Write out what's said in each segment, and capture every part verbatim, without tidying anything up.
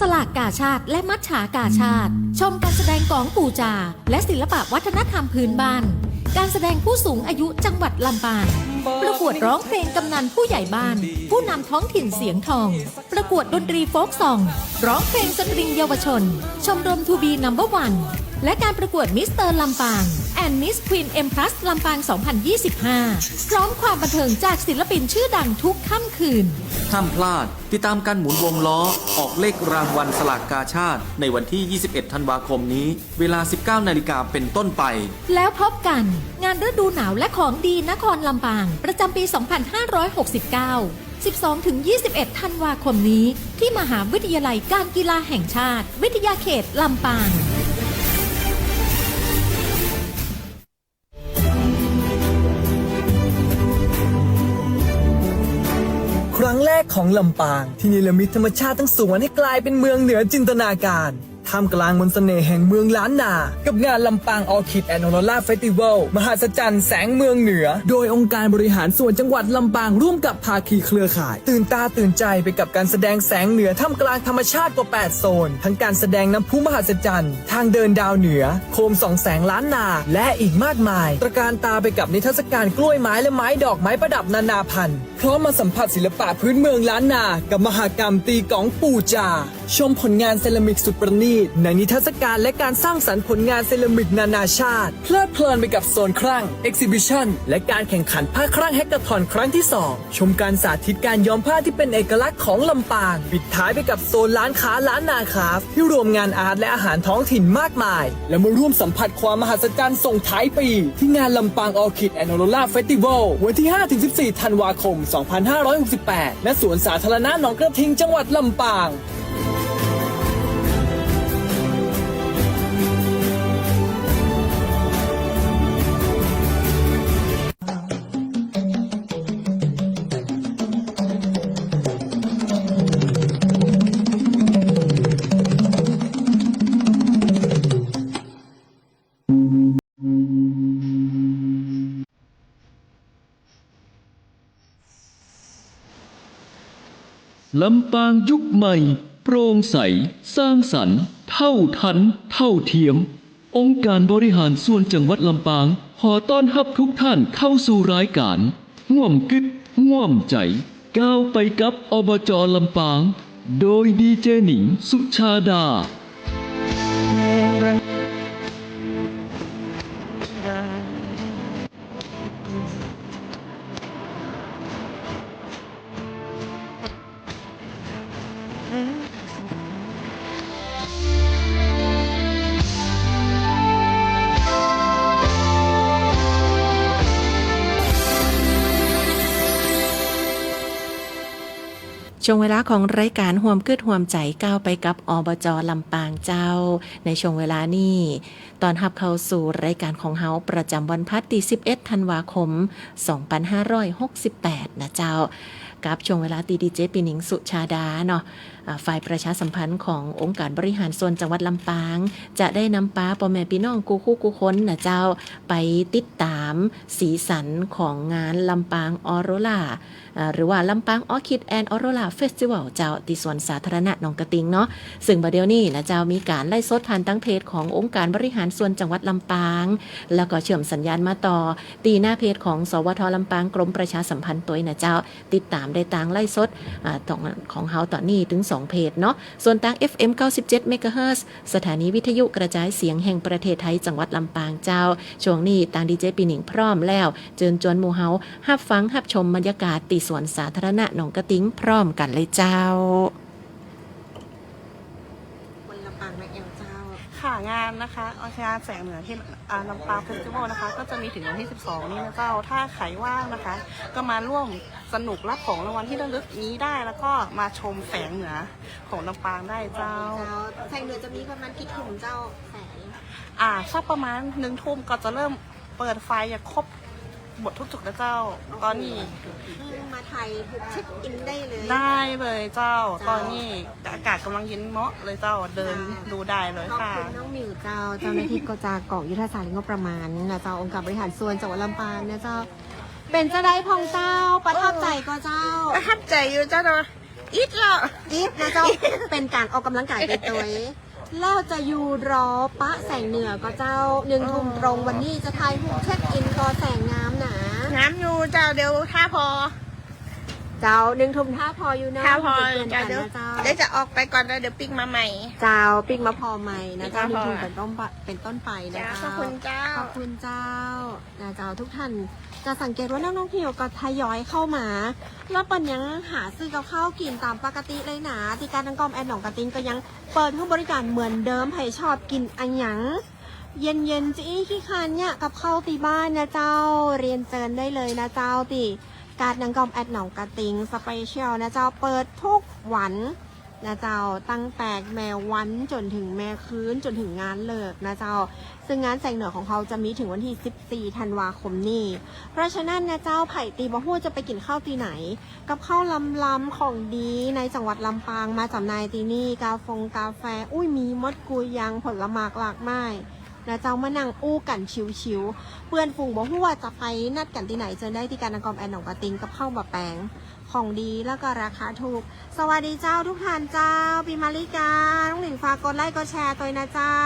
สลากกาชาดและมัจฉากาชาด ชมการแสดงก๋องปู่จา และศิลปะวัฒนธรรมพื้นบ้าน การแสดงผู้สูงอายุจังหวัดลำปาง ประกวดร้องเพลงกำนันผู้ใหญ่บ้าน ผู้นำท้องถิ่นเสียงทอง ประกวดดนตรีโฟล์กซอง ร้องเพลงสตริงเยาวชน ชมรม ทูบี นัมเบอร์วัน และการประกวดมิสเตอร์ลำปาง แอนด์ มิส ควีน เอ็ม พลัส ลำปาง สองพันยี่สิบห้า พร้อมความบันเทิงจากศิลปินชื่อดังทุกค่ำคืน ห้ามพลาด ติดตามการหมุนวงล้อ ออกเลขรางวัลสลากกาชาด ในวันที่ ยี่สิบเอ็ด ธันวาคมนี้ เวลา สิบเก้า นาฬิกาเป็นต้นไป แล้วพบกัน งานฤดูหนาวและของดีนครลำปาง ประจำปี สองพันห้าร้อยหกสิบเก้า สิบสองถึงยี่สิบเอ็ด ธันวาคมนี้ ที่มหาวิทยาลัยการกีฬาแห่งชาติ วิทยาเขตลำปาง ครั้งแรกของลำปาง ที่เนรมิตธรรมชาติทั้งสวนให้กลายเป็นเมืองเหนือจินตนาการ ท่ามกลางมนต์เสน่ห์แห่งเมืองล้านนา กับงานลำปางออคิดแอนด์ออโรราเฟสติวัล มหัศจรรย์แสงเมืองเหนือ โดยองค์การบริหารส่วนจังหวัดลำปางร่วมกับภาคีเครือข่าย ตื่นตาตื่นใจไปกับการแสดงแสงเหนือท่ามกลางธรรมชาติกว่า แปด โซน ทั้งการแสดงน้ำพุมหัศจรรย์ ทางเดินดาวเหนือ โคมส่องแสงล้านนา และอีกมากมาย ตระการตาไปกับนิทรรศการกล้วยไม้และไม้ดอกไม้ประดับนานาพันธุ์ พร้อมมาสัมผัสศิลปะพื้นเมืองล้านนา กับมหกรรมตีก๋องปู่จา ชมผลงานเซรามิกสุดประณีตในนิทรรศการ และการสร้างสรรค์ผลงานเซรามิกนานาชาติ เพลิดเพลินไปกับโซนคลั่ง เอ็กซิบิชัน และการแข่งขันผ้าคลั่งแฮกเกอร์ธอนครั้งที่สอง ชมการสาธิตการย้อมผ้าที่เป็นเอกลักษณ์ของลำปาง ปิดท้ายไปกับโซนร้านค้าล้านนาคราฟต์ ที่รวมงานอาร์ตและอาหารท้องถิ่นมากมาย และมาร่วมสัมผัสความมหัศจรรย์ส่งท้ายปี ที่งานลำปางออคิดแอนด์ออโรราเฟสติวัล วันที่ ห้าถึงสิบสี่ ธันวาคม สองพันห้าร้อยหกสิบแปด ณ สวนสาธารณะหนองกระทิง จังหวัดลำปาง ลำปางยุคใหม่ โปร่งใส สร้างสรรค์ เท่าทัน เท่าเทียม องค์การบริหารส่วนจังหวัดลำปาง ขอต้อนรับทุกท่านเข้าสู่รายการ ฮ่วมกึ๊ดฮ่วมใจ๋ ก้าวไปกับ อบจ. ลำปาง โดย ดีเจ หนิง สุชาดา ช่วงเวลาของรายการฮ่วมกึ๊ดฮ่วมใจ๋ ก้าวไปกับ อบจ. ลำปางเจ้า ในช่วงเวลานี้ ต้อนรับเข้าสู่รายการของเฮาประจำวันพัดตี้ สิบเอ็ด ธันวาคม สองพันห้าร้อยหกสิบแปด นะเจ้า กับช่วงเวลาตี้ ดีเจ ปี๋หนิง สุชาดาเนาะ อ่า ฝ่ายประชาสัมพันธ์ขององค์การบริหารส่วนจังหวัดลำปาง จะได้นำปาป้อแม่ปี้น้องกู้คู่กู้คนนะเจ้า ไปติดต๋ามสีสันของงานลำปางออโรรา อ่า หรือว่าลำปางออคิดแอนด์ออโรราเฟสติวัลเจ้า ตี้สวนสาธารณะหนองกระทิงเนาะ ซึ่งบ่าเดี่ยวนี้นะเจ้า มีก๋านไลฟ์สดผ่านตางเพจขององค์การบริหารส่วนจังหวัดลำปาง แล้วก็เชื่อมสัญญาณมาต่อ ตี้หน้าเพจของ สวท. ลำปาง กรมประชาสัมพันธ์ตวยนะเจ้า ติดต๋ามได้ตางไลฟ์สด อ่า ของ ของเฮาต๋อนนี้ตึงสองเพจเนาะ ส่วนตาง เอฟเอ็ม เก้าสิบเจ็ด เมกะเฮิรตซ์ สถานีวิทยุกระจายเสียงแห่งประเทศไทย จังหวัดลำปางเจ้า ช่วงนี้ตาง ดีเจ ปี๋หนิง พร้อมแล้ว เจิญจวนหมู่เฮา ฮับฟังฮับชมบรรยากาศตี้สวนสาธารณะหนองกระทิงพร้อมกั๋นเลยเจ้า คนลำปางมาแอวเจ้า ค่ะ งานนะคะ งานแสงเหนือที่ อ่า ลำปางเฟสติวัลนะคะ ก็จะมีถึงวันที่ สิบสอง นี้นะเจ้า ถ้าใครว่างนะคะ ก็มาร่วมสนุกรับของรางวัลที่ระลึกนี้ได้ แล้วก็มาชมแสงเหนือของลำปางได้เจ้า เจ้า แสงเหนือจะมีประมาณกี่ทุ่มเจ้า แสง อ่า สักประมาณหนึ่งทุ่มก็จะเริ่มเปิดไฟอย่างครบหมดทุกจุดแล้วเจ้า ต๋อนนี้ อืม มาถ่ายรูปเช็คอินได้เลย ได้เลยเจ้า เจ้า ต๋อนนี้อากาศกำลังเย็นเหมาะเลยเจ้า เดิน เจ้า ดูได้เลยค่ะ ขอบคุณน้องหมิวเจ้า เจ้าหน้าที่กจ.กองยุทธศาสตร์และงบประมาณนะเจ้า องค์การบริหารส่วนจังหวัดลำปางนะเจ้า เป๋นจะใดพ่องเจ้า ประทับใจ๋ก่อเจ้า ประทับใจ๋อยู่เจ้า แต่ว่า อิดละ อิดนะเจ้า เป๋นก๋านออกก๋ำลังก๋ายไปตวย แล้วจะอยู่รอปะแสงเหนือก่อเจ้า นึ่งทุ่มตรงวันนี้จะถ่ายฮูปเช็คอินก่อแสงงามหนา งามอยู่เจ้า เดี๋ยวถ้าผ่อ เจ้า นึ่งทุ่มถ้าผ่ออยู่เนาะ ถ้าผ่อ เดี๋ยวเจอกั๋นนะเจ้า เดี๋ยวจะออกไปก่อนแล้วเดี๋ยวปิ๊กมาใหม่ เจ้า ปิ๊กมาผ่อใหม่นะเจ้า ปิ๊กมาผ่อ นึ่งทุ่มเป๋นต้นปะ เป๋นต้นไปนะเจ้า เจ้า ขอบคุณเจ้า ขอบคุณเจ้า นะเจ้า ทุกท่านจะสังเกตว่านักท่องเที่ยวก็ทยอยเข้ามา แล้วเปิ้นยังหาซื้อกับข้าวกิ๋นต๋ามปกติเลยหนา ตี้กาดนางก้อมแอดหนองกระติ๊งก็ยังเปิดหื้อบริก๋านเหมือนเดิม ใผชอบกิ๋นอะหยัง เย็นๆ จะอี้ขี้คร้านเยียะกับข้าวตี้บ้านนะเจ้า เรียนเจิญได้เลยนะเจ้า ตี้กาดนางก้อมแอดหนองกระติ๊ง สเปเชียลนะเจ้า เปิดทุกวันนะเจ้า ตั้งแต่แหมวันจ๋นเถิงแหมคืน จ๋นเถิงงานเลิกนะเจ้า ซึ่งงานแสงเหนือของเฮาจะมีเถิงวันตี้สิบสี่ธันวาคมนี้ เพราะฉะนั้นนะเจ้า ใผตี้บ่ฮู้จะไปกิ๋นข้าวตี้ไหน กับข้าวลำๆ ของดีในจังหวัดลำปางมาจ๋ำหน่ายตี้นี่ กาฟงกาแฟ อุ้ย มีหมดกู้อย่าง ผลหมากหลากหม้าย นะเจ้า มานั่งอู้กั๋นชิวๆ เปื้อนฝูงบ่ฮู้ว่าจะไปนัดกั๋นตี้ไหน เจิญได้ตี้กาดนางก้อมแอดหนองกระติ๊ง กับข้าวบ่แปง ของดีแล้วก็ราคาถูก สวัสดีเจ้าทุกท่านเจ้า ปีมาริกา น้องหนิงฝากกดไลก์กดแชร์ตวยนะเจ้า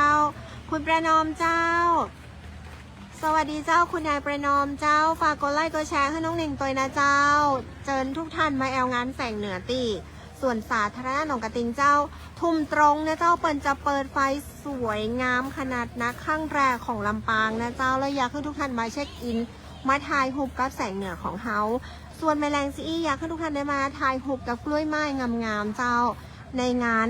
คุณประนอมเจ้า สวัสดีเจ้า คุณยายประนอมเจ้า ฝากกดไลก์กดแชร์หื้อน้องหนิงตวยนะเจ้า เจิญทุกท่านมาแอลงานแสงเหนือตี้ สวนสาธารณะหนองกระติ๊งเจ้า ทุ่มตรงนะเจ้า เปิ้นจะเปิดไฟสวยงามขนาดนัก ครั้งแรกของลำปางนะเจ้า แล้วอยากหื้อทุกท่านมาเช็คอิน มาถ่ายฮูปกับแสงเหนือของเฮา ส่วนแหมแลงจะอี้อยากหื้อทุกท่านได้มาถ่ายฮูปกับกล้วยไม้งามๆ เจ้า ในงาน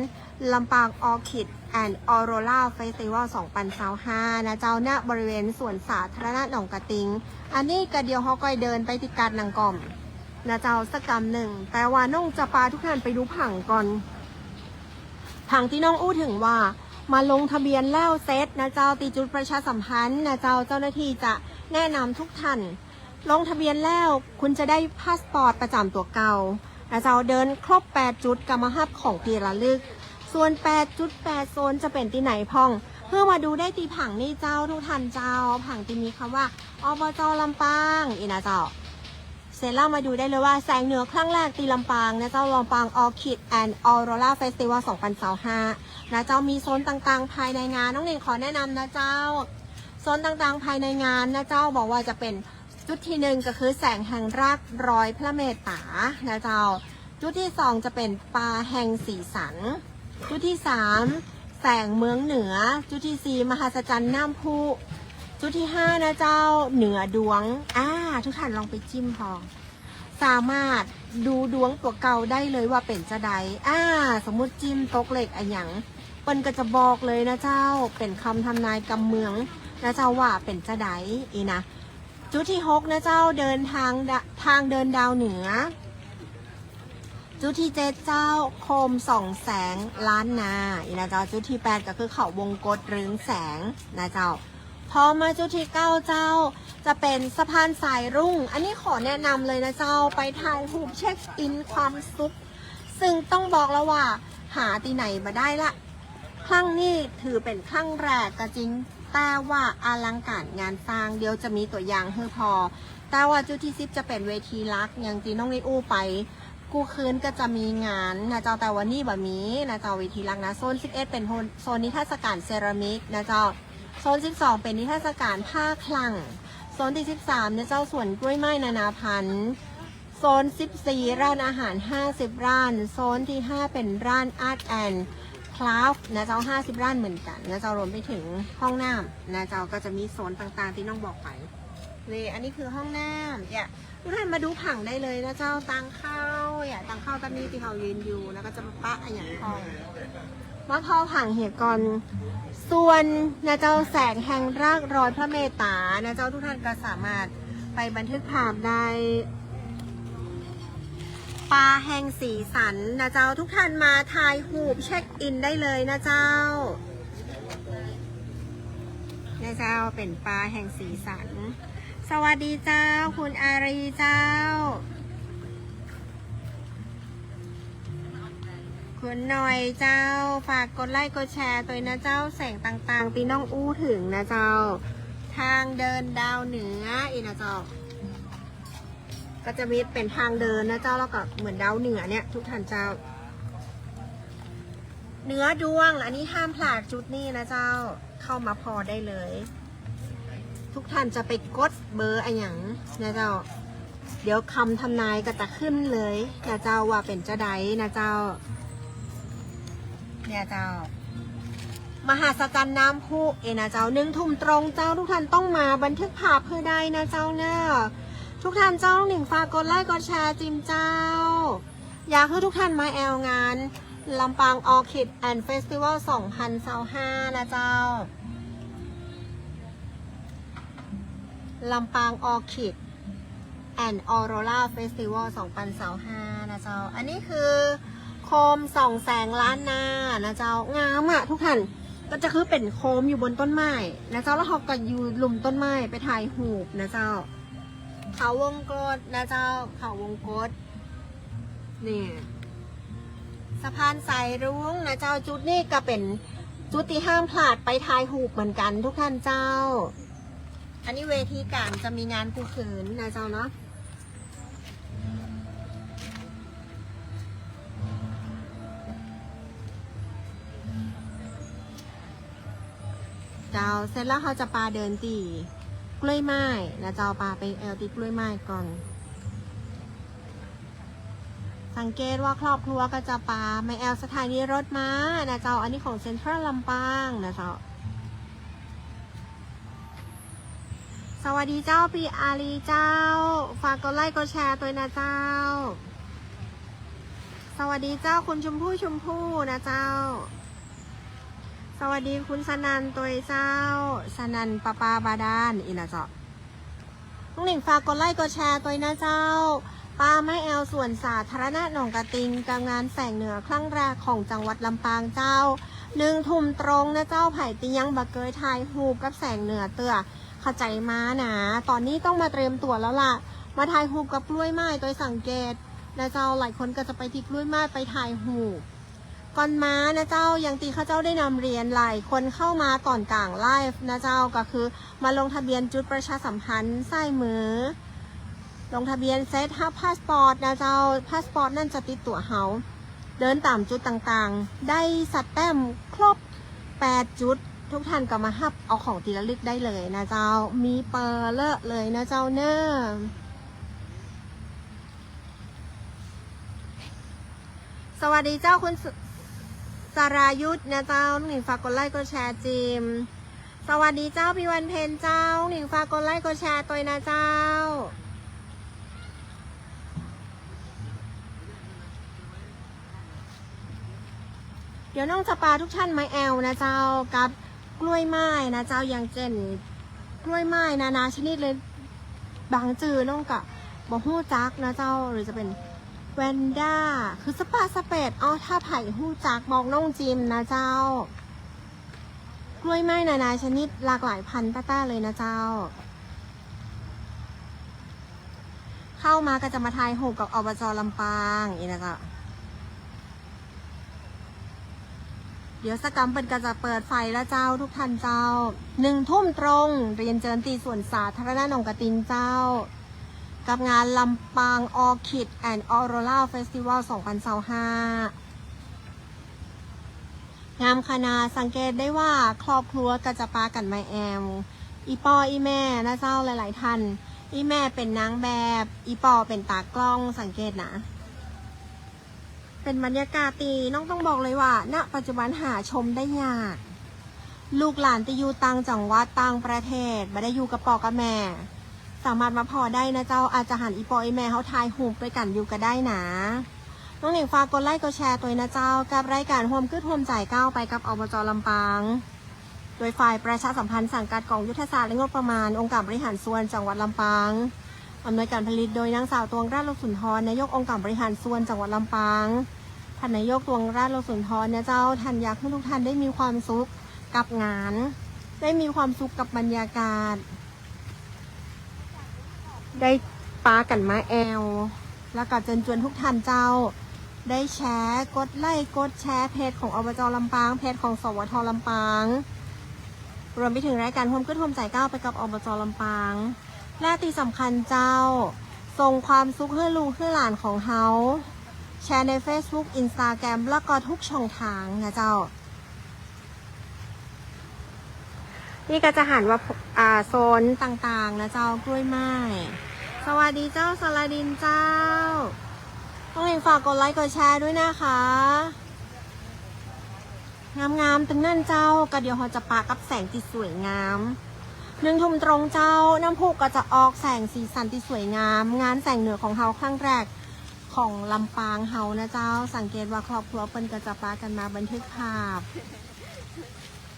Lampang Orchid and Aurora Festival สองปันซาวห้า นะเจ้า ณ บริเวณสวนสาธารณะหนองกระติ๊ง อันนี้ก็เดี๋ยวเฮาก้อยเดินไปตี้กาดนางก้อม นะเจ้า สักกำนึ่ง แต่ว่าน้องจะปาทุกท่านไปดูผังก่อน ผังตี้น้องอู้เถิงว่า มาลงทะเบียนแล้วเสร็จนะเจ้า ตี้จุดประชาสัมพันธ์นะเจ้า เจ้าหน้าที่จะแนะนำทุกท่าน ลงทะเบียนแล้วคุณจะได้พาสปอร์ตประจ๋ำตั๋วเก่านะเจ้า เดินครบแปดจุดก็มาฮับของตี้ระลึก ส่วนแปดจุดแปดโซนจะเป๋นตี้ไหนพ่อง หื้อมาดูได้ตี้ผังนี่เจ้า ทุกท่านเจ้า ผังตี้มีกำว่า อบจ.ลำปาง อี้นะเจ้า เสร็จแล้วมาดูได้เลยว่าแสงเหนือครั้งแรกตี้ลำปางนะเจ้า Lampang Orchid and Aurora Festival สองปันซาวห้า นะเจ้า มีโซนต่างๆ ภายในงาน น้องหนิงขอแนะนำนะเจ้า โซนต่างๆ ภายในงานนะเจ้า บอกว่าจะเป๋นจุดตี้นึ่งก็คือแสงแห่งรากรอยพระเมตต๋านะเจ้า จุดตี้สองจะเป๋นปาแห่งสีสัน จุดตี้สาม แสงเมืองเหนือ จุดตี้สี่ มหัศจรรย์น้ำพุ จุดตี้ห้านะเจ้า เหนือดวง อ่า ทุกท่านลองไปจิ้มพอ สามารถดูดวงตั๋วเก่าได้เลยว่าเป๋นจาใด อ่า สมมุติจิ้มตกเลขอะหยัง เปิ้นก็จะบอกเลยนะเจ้า เป๋นกำทำนายกำเมืองนะเจ้าว่าเป๋นจาใด อี้นะ จุดตี้หกนะเจ้า เดินทางดะ ทางเดินดาวเหนือ จุดตี้เจ็ดเจ้า โคมส่องแสงล้านนา อี้นะเจ้า จุดตี้แปดก็คือเขาวงกตเรืองแสงนะเจ้า พอมาจุดตี้เก้าเจ้า จะเป๋นสะพานสายรุ้ง อันนี้ขอแนะนำเลยนะเจ้า ไปถ่ายฮูปเช็คอินความสุข ซึ่งต้องบอกแล้วว่าหาตี้ไหนบ่ได้ละ ครั้งนี้ถือเป๋นครั้งแรกก็จริง แต่ว่าอลังการงานสร้าง เดี๋ยวจะมีตั๋วอย่างหื้อพอ แต่ว่าจุดตี้สิบจะเป๋นเวทีหลัก อย่างตี้น้องได้อู้ไป กู้คืนก็จะมีงานนะเจ้า แต่วันนี้บ่มีนะเจ้า เวทีหลักนะ โซนสิบเอ็ดเป๋นโซน โซนนิทรรศการเซรามิกนะเจ้า โซนสิบสองเป๋นนิทรรศการผ้าคลั่ง โซนตี้สิบสามเนี่ยเจ้า สวนกล้วยไม้นานาพันธุ์ โซนสิบสี่ ร้านอาหารห้าสิบร้าน โซนตี้ห้าเป๋นร้าน Art and Craft นะเจ้า ห้าสิบร้านเหมือนกั๋นนะเจ้า รวมไปเถิงห้องน้ำนะเจ้า ก็จะมีโซนต่างๆ ตี้น้องบอกไป นี่ อันนี้คือห้องน้ำ เนี่ย ทุกท่านมาดูผังได้เลยนะเจ้า ตางเข้า เนี่ย ตางเข้าตอนนี้ตี้เฮายืนอยู่ แล้วก็จะมาปะอะหยังก่อน มาพอผังเหียก่อน ส่วนนะเจ้า แสงแห่งรากรอยพระเมตต๋านะเจ้า ทุกท่านก็สามารถไปบันทึกภาพได้ ปาแห่งสีสันนะเจ้า ทุกท่านมาถ่ายฮูปเช็คอินได้เลยนะเจ้า นะเจ้า เป๋นปาแห่งสีสัน สวัสดีเจ้า คุณอารีเจ้า คุณหน่อยเจ้า ฝากกดไลก์กดแชร์ตวยนะเจ้า แสงต่างๆ ตี้น้องอู้เถิงนะเจ้า ทางเดินดาวเหนือ อี้นะเจ้า ก็จะมีเป๋นตางเดินนะเจ้า แล้วก็เหมือนดาวเหนือเนี่ย ทุกท่านเจ้า เนื้อด้วง อันนี้ห้ามพลาดจุดนี้นะเจ้า เข้ามาผ่อได้เลย ทุกท่านจะไปกดเบอร์อะหยังนะเจ้า เดี๋ยวกำทำนายก็จะขึ้นเลยนะเจ้า ว่าเป๋นจะใดนะเจ้า เนี่ยเจ้า มหัศจรรย์น้ำพุเอนะเจ้า หนึ่งทุ่มตรงเจ้า ทุกท่านต้องมาบันทึกภาพหื้อได้นะเจ้าเนอะ ทุกท่านเจ้า หนิงฝากกดไลค์กดแชร์จิมเจ้า อยากหื้อทุกท่านมาแอลงาน ลำปางออคิดแอนด์เฟสติวัล สองพันซาวห้า นะเจ้า ลำปางออคิดแอนด์ออโรราเฟสติวัล สองพันซาวห้า นะเจ้า อันนี้คือโคมส่องแสงล้านนานะเจ้า งามอะทุกท่าน ก็จะคือเป๋นโคมอยู่บนต้นไม้นะเจ้า แล้วเฮาก็อยู่ลุ่มต้นไม้ไปถ่ายรูปนะเจ้า เขาวงกตนะเจ้า เขาวงกต นี่ สะพานสายรุ้งนะเจ้า จุดนี้ก็เป๋นจุดตี้ห้ามพลาดไปถ่ายรูปเหมือนกั๋นทุกท่านเจ้า อันนี้เวทีก๋านจะมีงานกู้คืนนะเจ้าเนาะ เจ้า เสร็จแล้วเฮาจะปาเดินตี้กล้วยไม้นะเจ้า ปาไปแอลตี้กล้วยไม้ก่อน สังเกตว่าครอบครัวก็จะปามาแอลสถานีรถม้านะเจ้า อันนี้ของเซ็นทรัลลำปางนะเจ้า สวัสดีเจ้า ปีอารีเจ้า ฝากกดไลค์กดแชร์ตวยนะเจ้า สวัสดีเจ้า คุณชมพู่ ชมพู่นะเจ้า สวัสดีคุณสนั่นตวยเจ้า สนั่นประปาบาดาล อีกนะเจ้า น้องหนิงฝากกดไลค์กดแชร์ตวยนะเจ้า ปามาแอลสวนสาธารณะหนองกระติง กับงานแสงเหนือครั้งแรกของจังหวัดลำปางเจ้า หนึ่งทุ่มตรงนะเจ้า ใผตี้ยังบ่เกยถ่ายรูปกับแสงเหนือเตื้อ เข้าใจ๋มานะ ต๋อนนี้ต้องมาเตรียมตั๋วแล้วล่ะ มาถ่ายรูปกับกล้วยไม้ตวยสังเกตนะเจ้า หลายคนก็จะไปตี้กล้วยไม้ไปถ่ายรูป ก่อนมานะเจ้า อย่างตี้ข้าเจ้าได้นำเรียน หลายคนเข้ามาก่อนก๋างไลฟ์นะเจ้า ก็คือมาลงทะเบียนจุดประชาสัมพันธ์ซ้ายมือ ลงทะเบียนเสร็จฮับพาสปอร์ตนะเจ้า พาสปอร์ตนั้นจะติดตั๋วเฮา เดินต๋ามจุดต่างๆ ได้สแตมป์ครบแปดจุด ทุกท่านก็มาฮับเอาของตี้ระลึกได้เลยนะเจ้า มีเป๋อเล่อเลยนะเจ้าเนอะ สวัสดีเจ้าคุณส- สรายุทธนะเจ้า น้องหนิงฝากกดไลค์กดแชร์จิม สวัสดีเจ้า พี่วันเพ็ญเจ้า น้องหนิงฝากกดไลค์กดแชร์ตวยนะเจ้า เดี๋ยวน้องจะปาทุกท่านมาแอลนะเจ้า กับกล้วยไม้นะเจ้า อย่างเจ้น กล้วยไม้นานาชนิดเลย บางจื่อน้องก็บ่ฮู้จักนะเจ้า หรือจะเป๋นแวนด้า คือสปาสเปด เอา ถ้าใผฮู้จักบอกน้องจิมนะเจ้า กล้วยไม้นานาชนิดหลากหลายพันธุ์ต้าๆ เลยนะเจ้า เข้ามาก็จะมาถ่ายรูปกับ อบจ.ลำปาง อีกนะเจ้า เดี๋ยวสักกำเปิ้นก็จะเปิดไฟแล้วเจ้า ทุกท่านเจ้า หนึ่งทุ่มตรง เรียนเจิญตี้สวนสาธารณะหนองกระติงเจ้า กับงานลำปางออคิดแอนด์ออโรราเฟสติวัล สองพันซาวห้า งามขนาด สังเกตได้ว่าครอบครัวก็จะปากั๋นมาแอล อี่ป้ออี่แม่นะเจ้า หลายๆ ท่าน อี่แม่เป๋นนางแบบ อี่ป้อเป๋นตากล้อง สังเกตนะ เป๋นบรรยากาศตี้น้องต้องบอกเลยว่า ณ ปัจจุบันหาชมได้ยาก ลูกหลานตี้อยู่ต่างจังหวัดต่างประเทศ บ่ได้อยู่กับป้อกับแม่ สามารถมาผ่อได้นะเจ้า อาจจะหันอี่ป้ออี่แม่เฮาถ่ายรูปตวยกั๋นอยู่ก็ได้นะ น้องหนิงฝากกดไลค์กดแชร์ตวยนะเจ้า กับรายการฮ่วมกึ๊ดฮ่วมใจ๋ก้าวไปกับ อบจ.ลำปาง โดยฝ่ายประชาสัมพันธ์สังกัดกองยุทธศาสตร์และงบประมาณ องค์การบริหารส่วนจังหวัดลำปาง อำนวยการผลิตโดยนางสาว ตวงราช โลกสุนทร นายกองค์การบริหารส่วนจังหวัดลำปาง ท่านนายก ตวงราช โลกสุนทร นะเจ้า ท่านอยากหื้อทุกท่านได้มีความสุขกับงาน ได้มีความสุขกับบรรยากาศ ได้ปากั๋นมาแอล แล้วก็เจิญจวนทุกท่านเจ้า ได้แชร์ กดไลค์ กดแชร์เพจของ อบจ.ลำปาง เพจของ สวท.ลำปาง รวมไปถึงรายการฮ่วมกึ๊ดฮ่วมใจ๋ก้าวไปกับ อบจ.ลำปาง และตี้สำคัญเจ้า ส่งความสุขหื้อลูกหื้อหลานของเฮา แชร์ในเฟซบุ๊ก อินสตาแกรม แล้วก็ทุกช่องทางนะเจ้า นี่ก็จะหันว่า อ่า โซนต่างๆ นะเจ้า กล้วยไม้ สวัสดีเจ้า สลาดินเจ้า น้องหนิงฝากกดไลค์กดแชร์ด้วยนะคะ งามๆ ตึงนั้นเจ้า ก็เดี๋ยวเฮาจะปะกับแสงตี้สวยงาม หนึ่งทุ่มตรงเจ้า น้ำพุก็จะออกแสงสีสันตี้สวยงาม งานแสงเหนือของเฮาครั้งแรกของลำปางเฮานะเจ้า สังเกตว่าครอบครัวเปิ้นก็จะปากั๋นมาบันทึกภาพ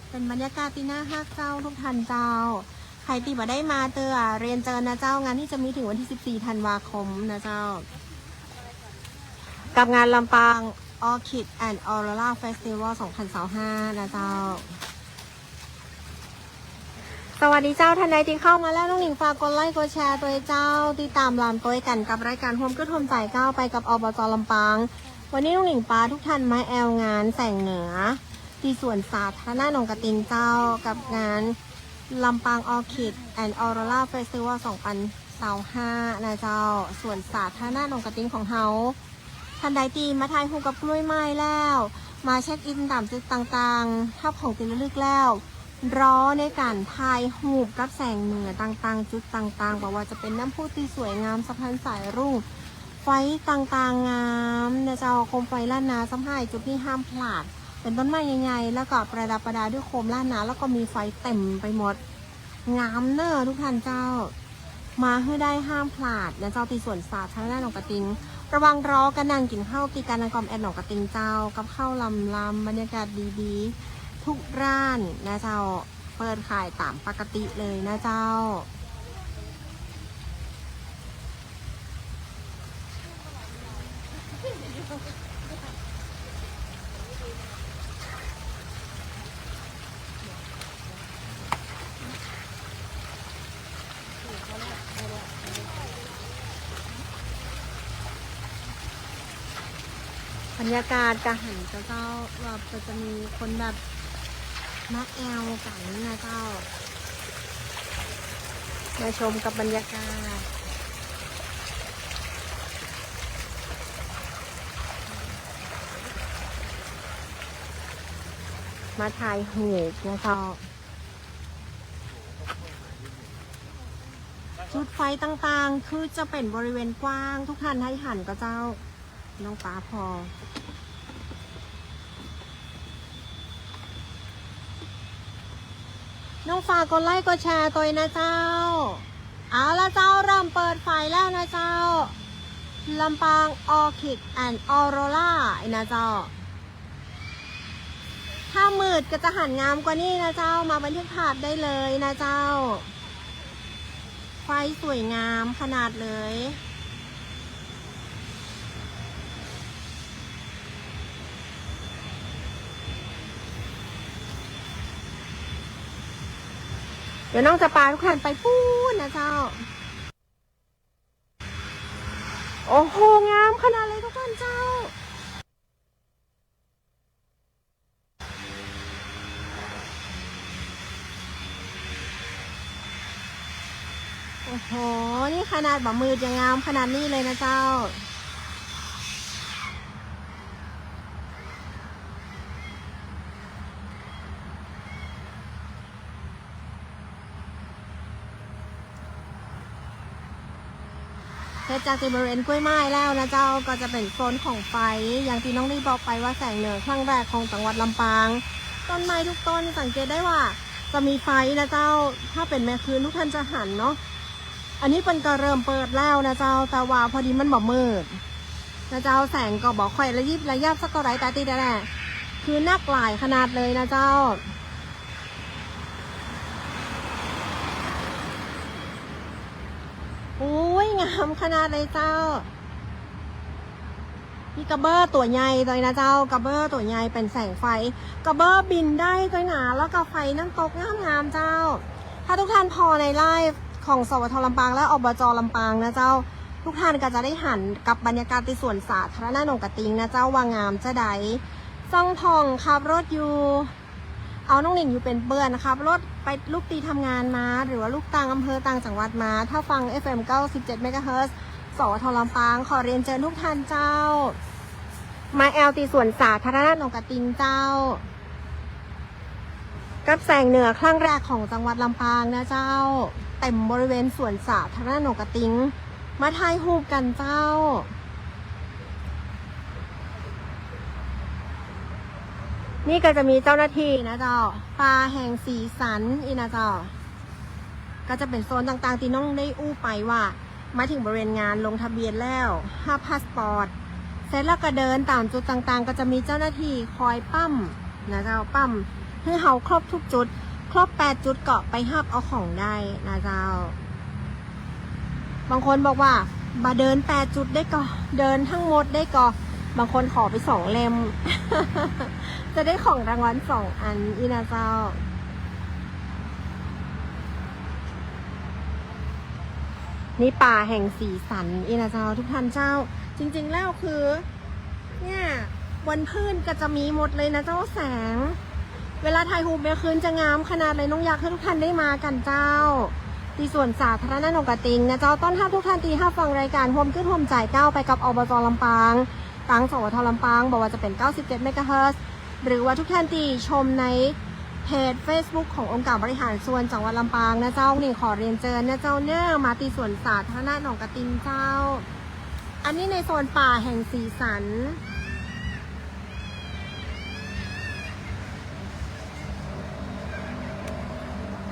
เป๋นบรรยากาศตี้น่าฮักเจ้าทุกท่านเจ้า ใผตี้บ่ได้มาเตื้อ เรียนเจิญนะเจ้า งานนี้จะมีถึงวันตี้สิบสี่ธันวาคมนะเจ้า กับงานลำปาง Orchid and Aurora Festival สองพันยี่สิบห้า นะเจ้า สวัสดีเจ้า ท่านใดตี้เข้ามาแล้ว น้องหนิงฝากกดไลค์กดแชร์ตวยเจ้า ติดตามลำตวยกั๋นกับรายการฮ่วมกึ๊ดฮ่วมใจ๋ก้าวไปกับ อบจ ลำปาง วันนี้น้องหนิงปาทุกท่านมาแอวงานแสงเหนือ ตี้สวนสาธารณะหนองกระติงเจ้า กับงานลำปาง Orchid and Aurora Festival สองพันยี่สิบห้า นะเจ้า สวนสาธารณะหนองกระติงของเฮา ท่านใดตี้มาถ่ายรูปกับกล้วยไม้แล้ว มาเช็คอินต๋ามจุดต่างๆ ฮับของตี้ระลึกแล้ว รอในก๋านถ่ายรูปกับแสงเหนือต่างๆ จุดต่างๆ บ่ว่าจะเป๋นน้ำพุตี้สวยงาม สะพานสายรุ้ง ไฟต่างๆ งามนะเจ้า โคมไฟล้านนาซ้ำฮ้าย จุดนี้ห้ามพลาด เป๋นต้นไม้ใหญ่ๆ แล้วก็ประดับประดาด้วยโคมล้านนา แล้วก็มีไฟเต็มไปหมด งามเน่อทุกท่านเจ้า มาหื้อได้ห้ามพลาดนะเจ้า ตี้สวนสาธารณะหนองกระติง ระหว่างรอก็นั่งกิ๋นข้าวตี้ก๋านก๋อมแอมหนองกระติงเจ้า กับข้าวลำๆ บรรยากาศดีๆ ทุกร้านนะเจ้า เปิดขายต๋ามปกติเลยนะเจ้า บรรยากาศก๋าหันเจ้า เจ้า ว่าก็จะมีคนแบบมาแอวกั๋นนะเจ้า มาชมกับบรรยากาศ มาถ่ายรูปนะเจ้า จุดไฟต่างๆ คือจะเป๋นบริเวณกว้าง ทุกท่านได้หันก็เจ้า น้องปาผ่อ น้องฝากกดไลค์กดแชร์ตวยนะเจ้า เอาละเจ้า เริ่มเปิดไฟแล้วนะเจ้า ลำปาง Orchid and Aurora นะเจ้า ถ้ามืดก็จะหันงามกว่านี้นะเจ้า มาบันทึกภาพได้เลยนะเจ้า ไฟสวยงามขนาดเลย เดี๋ยวน้องจะปาทุกท่านไปปู๊นนะเจ้า โอ้โห งามขนาดเลยทุกท่านเจ้า โอ้โห นี่ขนาดบ่มืดยังงามขนาดนี้เลยนะเจ้า เสร็จจากตี้บริเวณกล้วยไม้แล้วนะเจ้า ก็จะเป๋นโซนของไฟ อย่างตี้น้องได้บอกไปว่าแสงเหนือครั้งแรกของจังหวัดลำปาง ต้นไม้ทุกต้นสังเกตได้ว่าจะมีไฟนะเจ้า ถ้าเป๋นแม่คืนทุกท่านจะหันเนาะ อันนี้เปิ้นก็เริ่มเปิดแล้วนะเจ้า แต่ว่าพอดีมันบ่มืดนะเจ้า แสงก็บ่ค่อยระยิบระยับสักเต้าใด แต่ตี้แน่ๆ คือนักหลายขนาดเลยนะเจ้า โอ้ย งามขนาดเลยเจ้า มีกระเบ้อตั๋วใหญ่ตวยนะเจ้า กระเบ้อตั๋วใหญ่เป๋นแสงไฟ กระเบ้อบินได้ตวยนะ แล้วก็ไฟนั้นตกงามๆ เจ้า ถ้าทุกท่านผ่อในไลฟ์ของ สวท ลำปาง และ อบจ ลำปางนะเจ้า ทุกท่านก็จะได้หันกับบรรยากาศตี้สวนสาธารณะหนองกระติงนะเจ้า ว่างามจะใด ซ่องท่องขับรถอยู่ เอาน้องหนิงอยู่เป๋นเปื้อน ขับรถไปลุกตี้ทำงานมา หรือว่าลุกต่างอำเภอต่างจังหวัดมา ถ้าฟัง เอฟเอ็ม เก้าสิบเจ็ด เมกะเฮิรตซ์ สวท ลำปาง ขอเรียนเจิญทุกท่านเจ้า มาแอวตี้สวนสาธารณะหนองกระติงเจ้า กับแสงเหนือครั้งแรกของจังหวัดลำปางนะเจ้า เต็มบริเวณสวนสาธารณะหนองกระติง มาถ่ายรูปกั๋นเจ้า นี่ก็จะมีเจ้าหน้าตี้นะเจ้า ป่าแห่งสีสันอี้นะเจ้า ก็จะเป๋นโซนต่างๆ ตี้น้องได้อู้ไปว่า มาเถิงบริเวณงานลงทะเบียนแล้ว ฮับพาสปอร์ต เสร็จแล้วก็เดินต๋ามจุดต่างๆ ก็จะมีเจ้าหน้าตี้คอยปั๊มนะเจ้า ปั๊มหื้อเฮาครบทุกจุด ครบแปดจุดก็ไปฮับเอาของได้นะเจ้า บางคนบอกว่า บ่าเดินแปดจุดได้ก่อ เดินทั้งหมดได้ก่อ บางคนขอไปสองเล่ม จะได้ของรางวัลสองอันอี้นะเจ้า นี่ป่าแห่งสีสันอี้นะเจ้า ทุกท่านเจ้า จริงๆ แล้วคือ เนี่ย วันพืชก็จะมีหมดเลยนะเจ้าแสง เวลาถ่ายรูปแม่คืนจะงามขนาดไหน น้องอยากหื้อทุกท่านได้มากั๋นเจ้า ตี้สวนสาธารณะหนองกระติงนะเจ้า ต้อนฮับทุกท่านตี้ฮับฟังรายการฮ่วมกึ๊ดฮ่วมใจ๋ก้าวไปกับ อบจ ลำปาง ตาง สวท ลำปาง บ่ว่าจะเป๋น เก้าสิบเจ็ด เมกะเฮิรตซ์ หรือว่าทุกท่านตี้ชมในเพจเฟซบุ๊กขององค์การบริหารส่วนจังหวัดลำปางนะเจ้า นี่ขอเรียนเจิญนะเจ้าเน่อ มาตี้สวนสาธารณะหนองกระติงเจ้า อันนี้ในโซนป่าแห่งสีสัน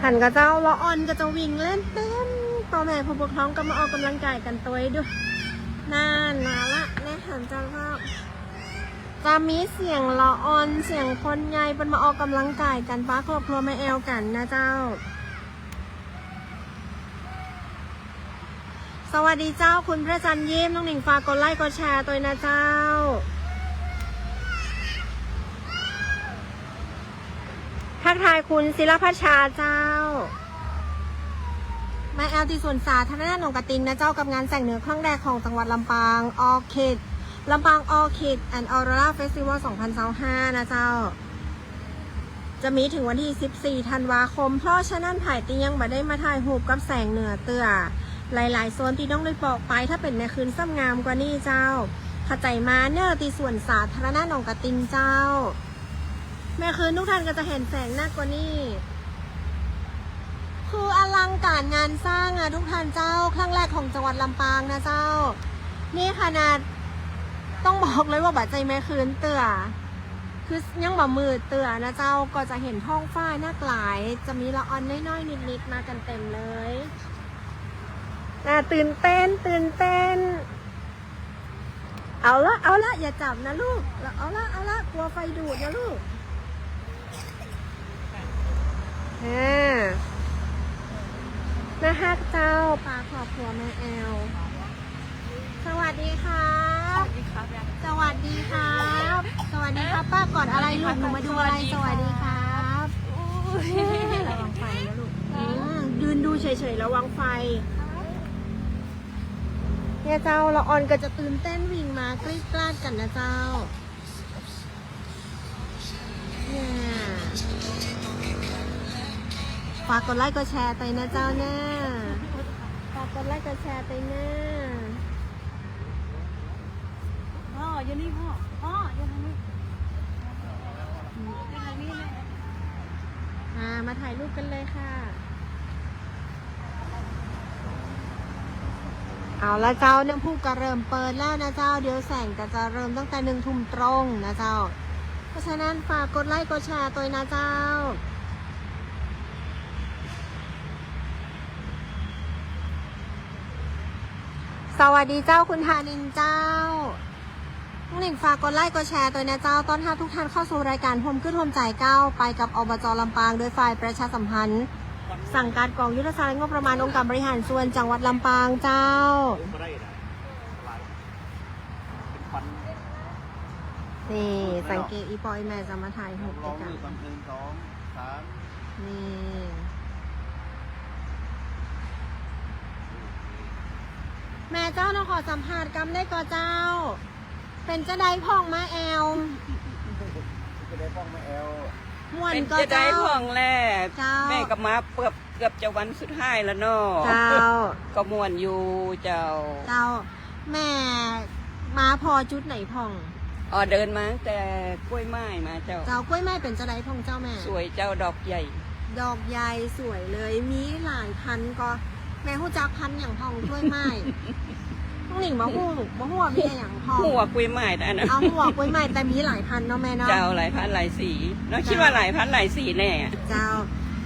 หันก่อเจ้า ละอ่อนก็จะวิ่งเล่นเต็ม ป้อแม่ผู้ปกครองก็มาออกกำลังกายกั๋นตวยดู นั่นมาละ แน่หันเจ้า จะมีเสียงละอ่อน เสียงคนใหญ่ เปิ้นมาออกกำลังกายกั๋น ปาครอบครัวมาแอวกั๋นนะเจ้า สวัสดีเจ้า คุณพระจันทร์ยิ้ม น้องหนิงฝากกดไลค์กดแชร์ตวยนะเจ้า ทักทายคุณศิลพัชชาเจ้า มาแอวตี้สวนสาธารณะหนองกระติงนะเจ้า กับงานแสงเหนือครั้งแรกของจังหวัดลำปาง Orchid ลำปาง Orchid and Aurora Festival สองพันยี่สิบห้า นะเจ้า จะมีเถิงวันตี้สิบสี่ ธันวาคม เพราะฉะนั้นใผตี้ยังบ่ได้มาถ่ายรูปกับแสงเหนือเตื้อ หลายๆ โซนตี้น้องได้บอกไป ถ้าเป๋นแม่คืนซ้ำงามกว่านี้เจ้า ขะใจ๋มาเน่อตี้สวนสาธารณะหนองกระติงเจ้า แม่คืนทุกท่านก็จะหันแสงนักกว่านี้ คืออลังการงานสร้างอะทุกท่านเจ้า ครั้งแรกของจังหวัดลำปางนะเจ้า นี่ขนาดต้องบอกเลยว่าบ่ใจ้แม่คืนเตื้อ คือยังบ่มืดเตื้อนะเจ้า ก็จะหันท้องฟ้านักหลาย จะมีละอ่อนน้อยๆ นิดๆ มากั๋นเต็มเลย อ่า ตื่นเต้น ตื่นเต้น เอาละ เอาละ อย่าจับนะลูก เอาละ เอาละ กลัวไฟดูดนะลูก อ่า น่าฮักเจ้า ปาครอบครัวมาแอว สวัสดีครับ สวัสดีครับ สวัสดีครับ สวัสดีครับ ป้ากอดอะไรลูก หนูมาดูอะไร สวัสดีครับ สวัสดีครับ อุ้ย ระวังไฟนะลูก อืม ยืนดูเฉยๆ ระวังไฟ เนี่ยเจ้า ละอ่อนก็จะตื่นเต้นวิ่งมากรี๊ดกราดกั๋นนะเจ้า เนี่ย ฝากกดไลค์กดแชร์ตวยนะเจ้าเน่อ ฝากกดไลค์กดแชร์ตวยเน่อ พ่อ อยู่นี่พ่อ พ่อ อยู่ตรงนี้ อยู่ตรงนี้เลย อ่า มาถ่ายรูปกั๋นเลยค่ะ เอาละเจ้า น้ำพุก็เริ่มเปิดแล้วนะเจ้า เดี๋ยวแสงก็จะเริ่มตั้งแต่หนึ่งทุ่มตรงนะเจ้า เพราะฉะนั้นฝากกดไลค์กดแชร์ตวยนะเจ้า สวัสดีเจ้า คุณธานินเจ้า น้องหนิงฝากกดไลค์กดแชร์ตวยนะเจ้า ต้อนฮับทุกท่านเข้าสู่รายการฮ่วมกึ๊ดฮ่วมใจ๋ก้าวไปกับ อบจ ลำปาง โดยฝ่ายประชาสัมพันธ์ สังกัดกองยุทธศาสตร์และงบประมาณองค์การบริหารส่วนจังหวัดลำปางเจ้า นี่ สังเกตอี่ป้ออี่แม่จะมาถ่ายรูปตวยกั๋น นี่ แม่เจ้า น้องขอสัมภาษณ์กำได้ก่อเจ้า เป๋นจาใดพ่องมาแอว จาใดพ่องมาแอว ม่วน ก็เจ้า เสียดายพ่องแล เจ้า แม่ก็มาเกือบ เกือบจะวันสุดท้ายแล้วเนาะ เจ้า ก็ม่วนอยู่เจ้า เจ้า แม่มาผ่อจุดไหนพ่อง อ๋อ เดินมาตั้งแต่กล้วยไม้มาเจ้า เจ้า กล้วยไม้เป๋นจาใดพ่องเจ้าแม่ สวยเจ้า ดอกใหญ่ ดอกใหญ่สวยเลย มีหลายพันธุ์ก่อ แม่ฮู้จักพันธุ์หยังพ่องกล้วยไม้ น้องหนิงบ่ฮู้ บ่ฮู้ว่ามีอะหยังพ่อง ฮู้ว่ากล้วยไม้แต่อันนั้น เอา ฮู้ว่ากล้วยไม้ แต่มีหลายพันธุ์เนาะแม่เนาะ เจ้า หลายพันธุ์หลายสีเนาะ เจ้า คิดว่าหลายพันธุ์หลายสีแน่ เจ้า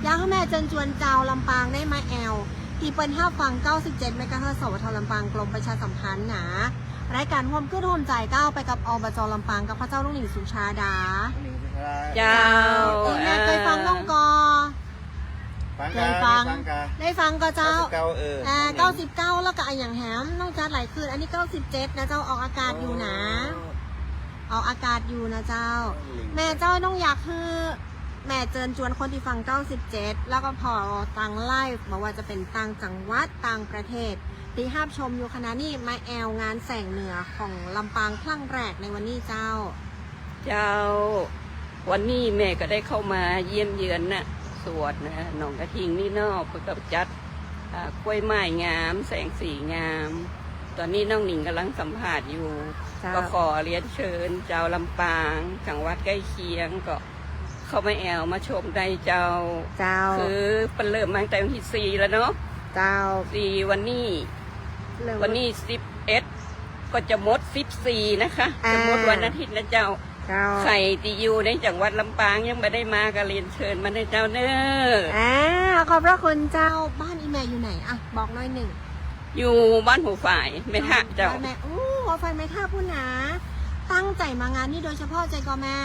อยากหื้อแม่เจิญจวนจาวลำปางได้มาแอ่ว ตี้เปิ้นฮับฟัง เก้าสิบเจ็ด เมกะเฮิรตซ์ สวท ลำปาง กรมประชาสัมพันธ์นะ รายก๋านฮ่วมกึ๊ดฮ่วมใจ๋เจ้า ไปกับ อบจ ลำปาง กับข้าเจ้าน้องหนิงสุชาดา เจ้า ตี้แม่เกยฟังน้องก่อ ฟัง เกยฟัง ฟังกะ ได้ฟังก่อเจ้า เก้าสิบเก้า เออ อ่า น้องหนิง เก้าสิบเก้า แล้วก็อะหยังแหม น้องจัดหลายคืน อันนี้ เก้าสิบเจ็ด นะเจ้า ออกอากาศอยู่นะ อ๋อ ออกอากาศอยู่นะเจ้า น้องหนิง แม่เจ้าน้องอยากหื้อ แม่เจิญจวนคนตี้ฟัง เก้าสิบเจ็ด แล้วก็ผ่อตางไลฟ์ บ่ว่าจะเป๋นต่างจังหวัด ต่างประเทศ ตี้ฮับชมอยู่ขณะนี้ มาแอ่วงานแสงเหนือของลำปางครั้งแรกในวันนี้เจ้า เจ้า วันนี้แม่ก็ได้เข้ามาเยี่ยมเยือนนะ สวนนะ หนองกระทิงนี่เนาะ เปิ้นก็จัด อ่า กล้วยไม้งาม แสงสีงาม ต๋อนนี้น้องหนิงก่ำลังสัมภาษณ์อยู่ เจ้า ก็ขอเรียนเชิญจาวลำปาง จังหวัดใก้เคียงก็ เข้ามาแอ่วมาชมได้เจ้า เจ้า คือเปิ้นเริ่มมาตั้งแต่วันตี้สี่แล้วเนาะ เจ้า สี่ วันนี้ เริ่ม วันนี้สิบเอ็ด ก็จะหมดสิบสี่นะคะ อ่า จะหมดวันอาทิตย์นะเจ้า เจ้า ใผตี้อยู่ในจังหวัดลำปางยังบ่ได้มาก็เรียนเชิญมาเน่อเจ้าเน่อ อ่า ขอบพระคุณเจ้า บ้านอี่แม่อยู่ไหนอะ บอกหน้อยนึ่ง อยู่บ้านหัวฝายแม่ทะเจ้า บ้านแม่ โอ้ หัวฝายแม่ทะปู้นนะ ตั้งใจ๋มางานนี้โดยเฉพาะใจ้ก่อแม่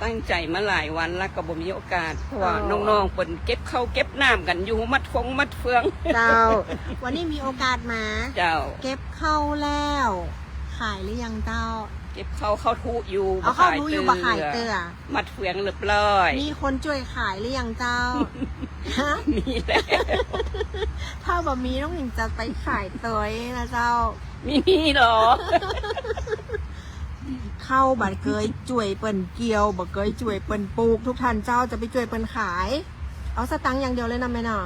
ตั้งใจ๋มาหลายวันแล้วก็บ่มีโอกาส เพราะว่า อ๋อ น้องๆ เปิ้นเก็บข้าวเก็บน้ำกั๋นอยู่ มัดฟงมัดเฟือง เจ้า วันนี้มีโอกาสมา เจ้า เก็บข้าวแล้ว ขายหรือยังเจ้า เก็บข้าว ข้าวทุอยู่ เอา ข้าวทุอยู่ บ่ขายเตื้อ บ่ขายเตื้อ มัดเฟืองเรียบร้อย มีคนจ้วยขายหรือยังเจ้า ฮะ มีแล้ว ถ้าบ่มีน้องหนิงจะไปขายเตื้อนะเจ้า มีหรอ ข้าวบ่เกยจ้วยเปิ้นเกี่ยว บ่เกยจ้วยเปิ้นปลูก ทุกท่านเจ้าจะไปจ้วยเปิ้นขาย เอาสตังค์อย่างเดียวเลยนะแม่เนาะ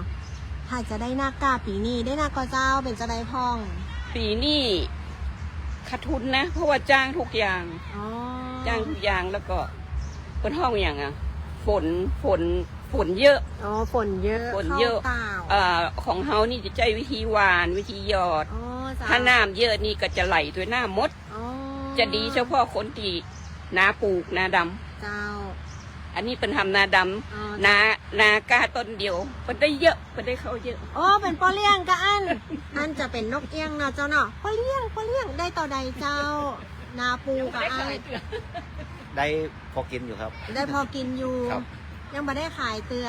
ถ้าจะได้นักก้าปี๋นี้ ได้นักก่อเจ้า เป๋นจาใดพ่อง ปี๋นี้ขาดทุนนะ เพราะว่าจ้างทุกอย่าง อ๋อ จ้างทุกอย่าง แล้วก็เปิ้นฮ้องอะหยังอะ ฝน ฝน ฝนเยอะ อ๋อ ฝนเยอะ ฝนเยอะ ข้าวเปล่า เอ่อ ของเฮานี่จะใจ๊วิธีหว่าน วิธีหยอด อ๋อ เจ้า ถ้าน้ำเยอะนี่ก็จะไหลตวยน้ำหมด อ๋อ จะดีเฉพาะคนตี้นาปลูกนาดำ เจ้า อันนี้เปิ้นทำนาดำ อ๋อ นา นาก้าต้นเดียว เปิ้นได้เยอะ เปิ้นได้ข้าวเยอะ โอ้ เป๋นป้อเลี้ยงกะอั้น อั้นจะเป๋นนกเอี้ยงเนาะเจ้าเนาะ ป้อเลี้ยง ป้อเลี้ยง ได้เต้าใดเจ้า นาปูกะอั้น ได้พอกิ๋นอยู่ครับ ได้พอกิ๋นอยู่ ครับ ยังบ่ได้ขายเตื้อ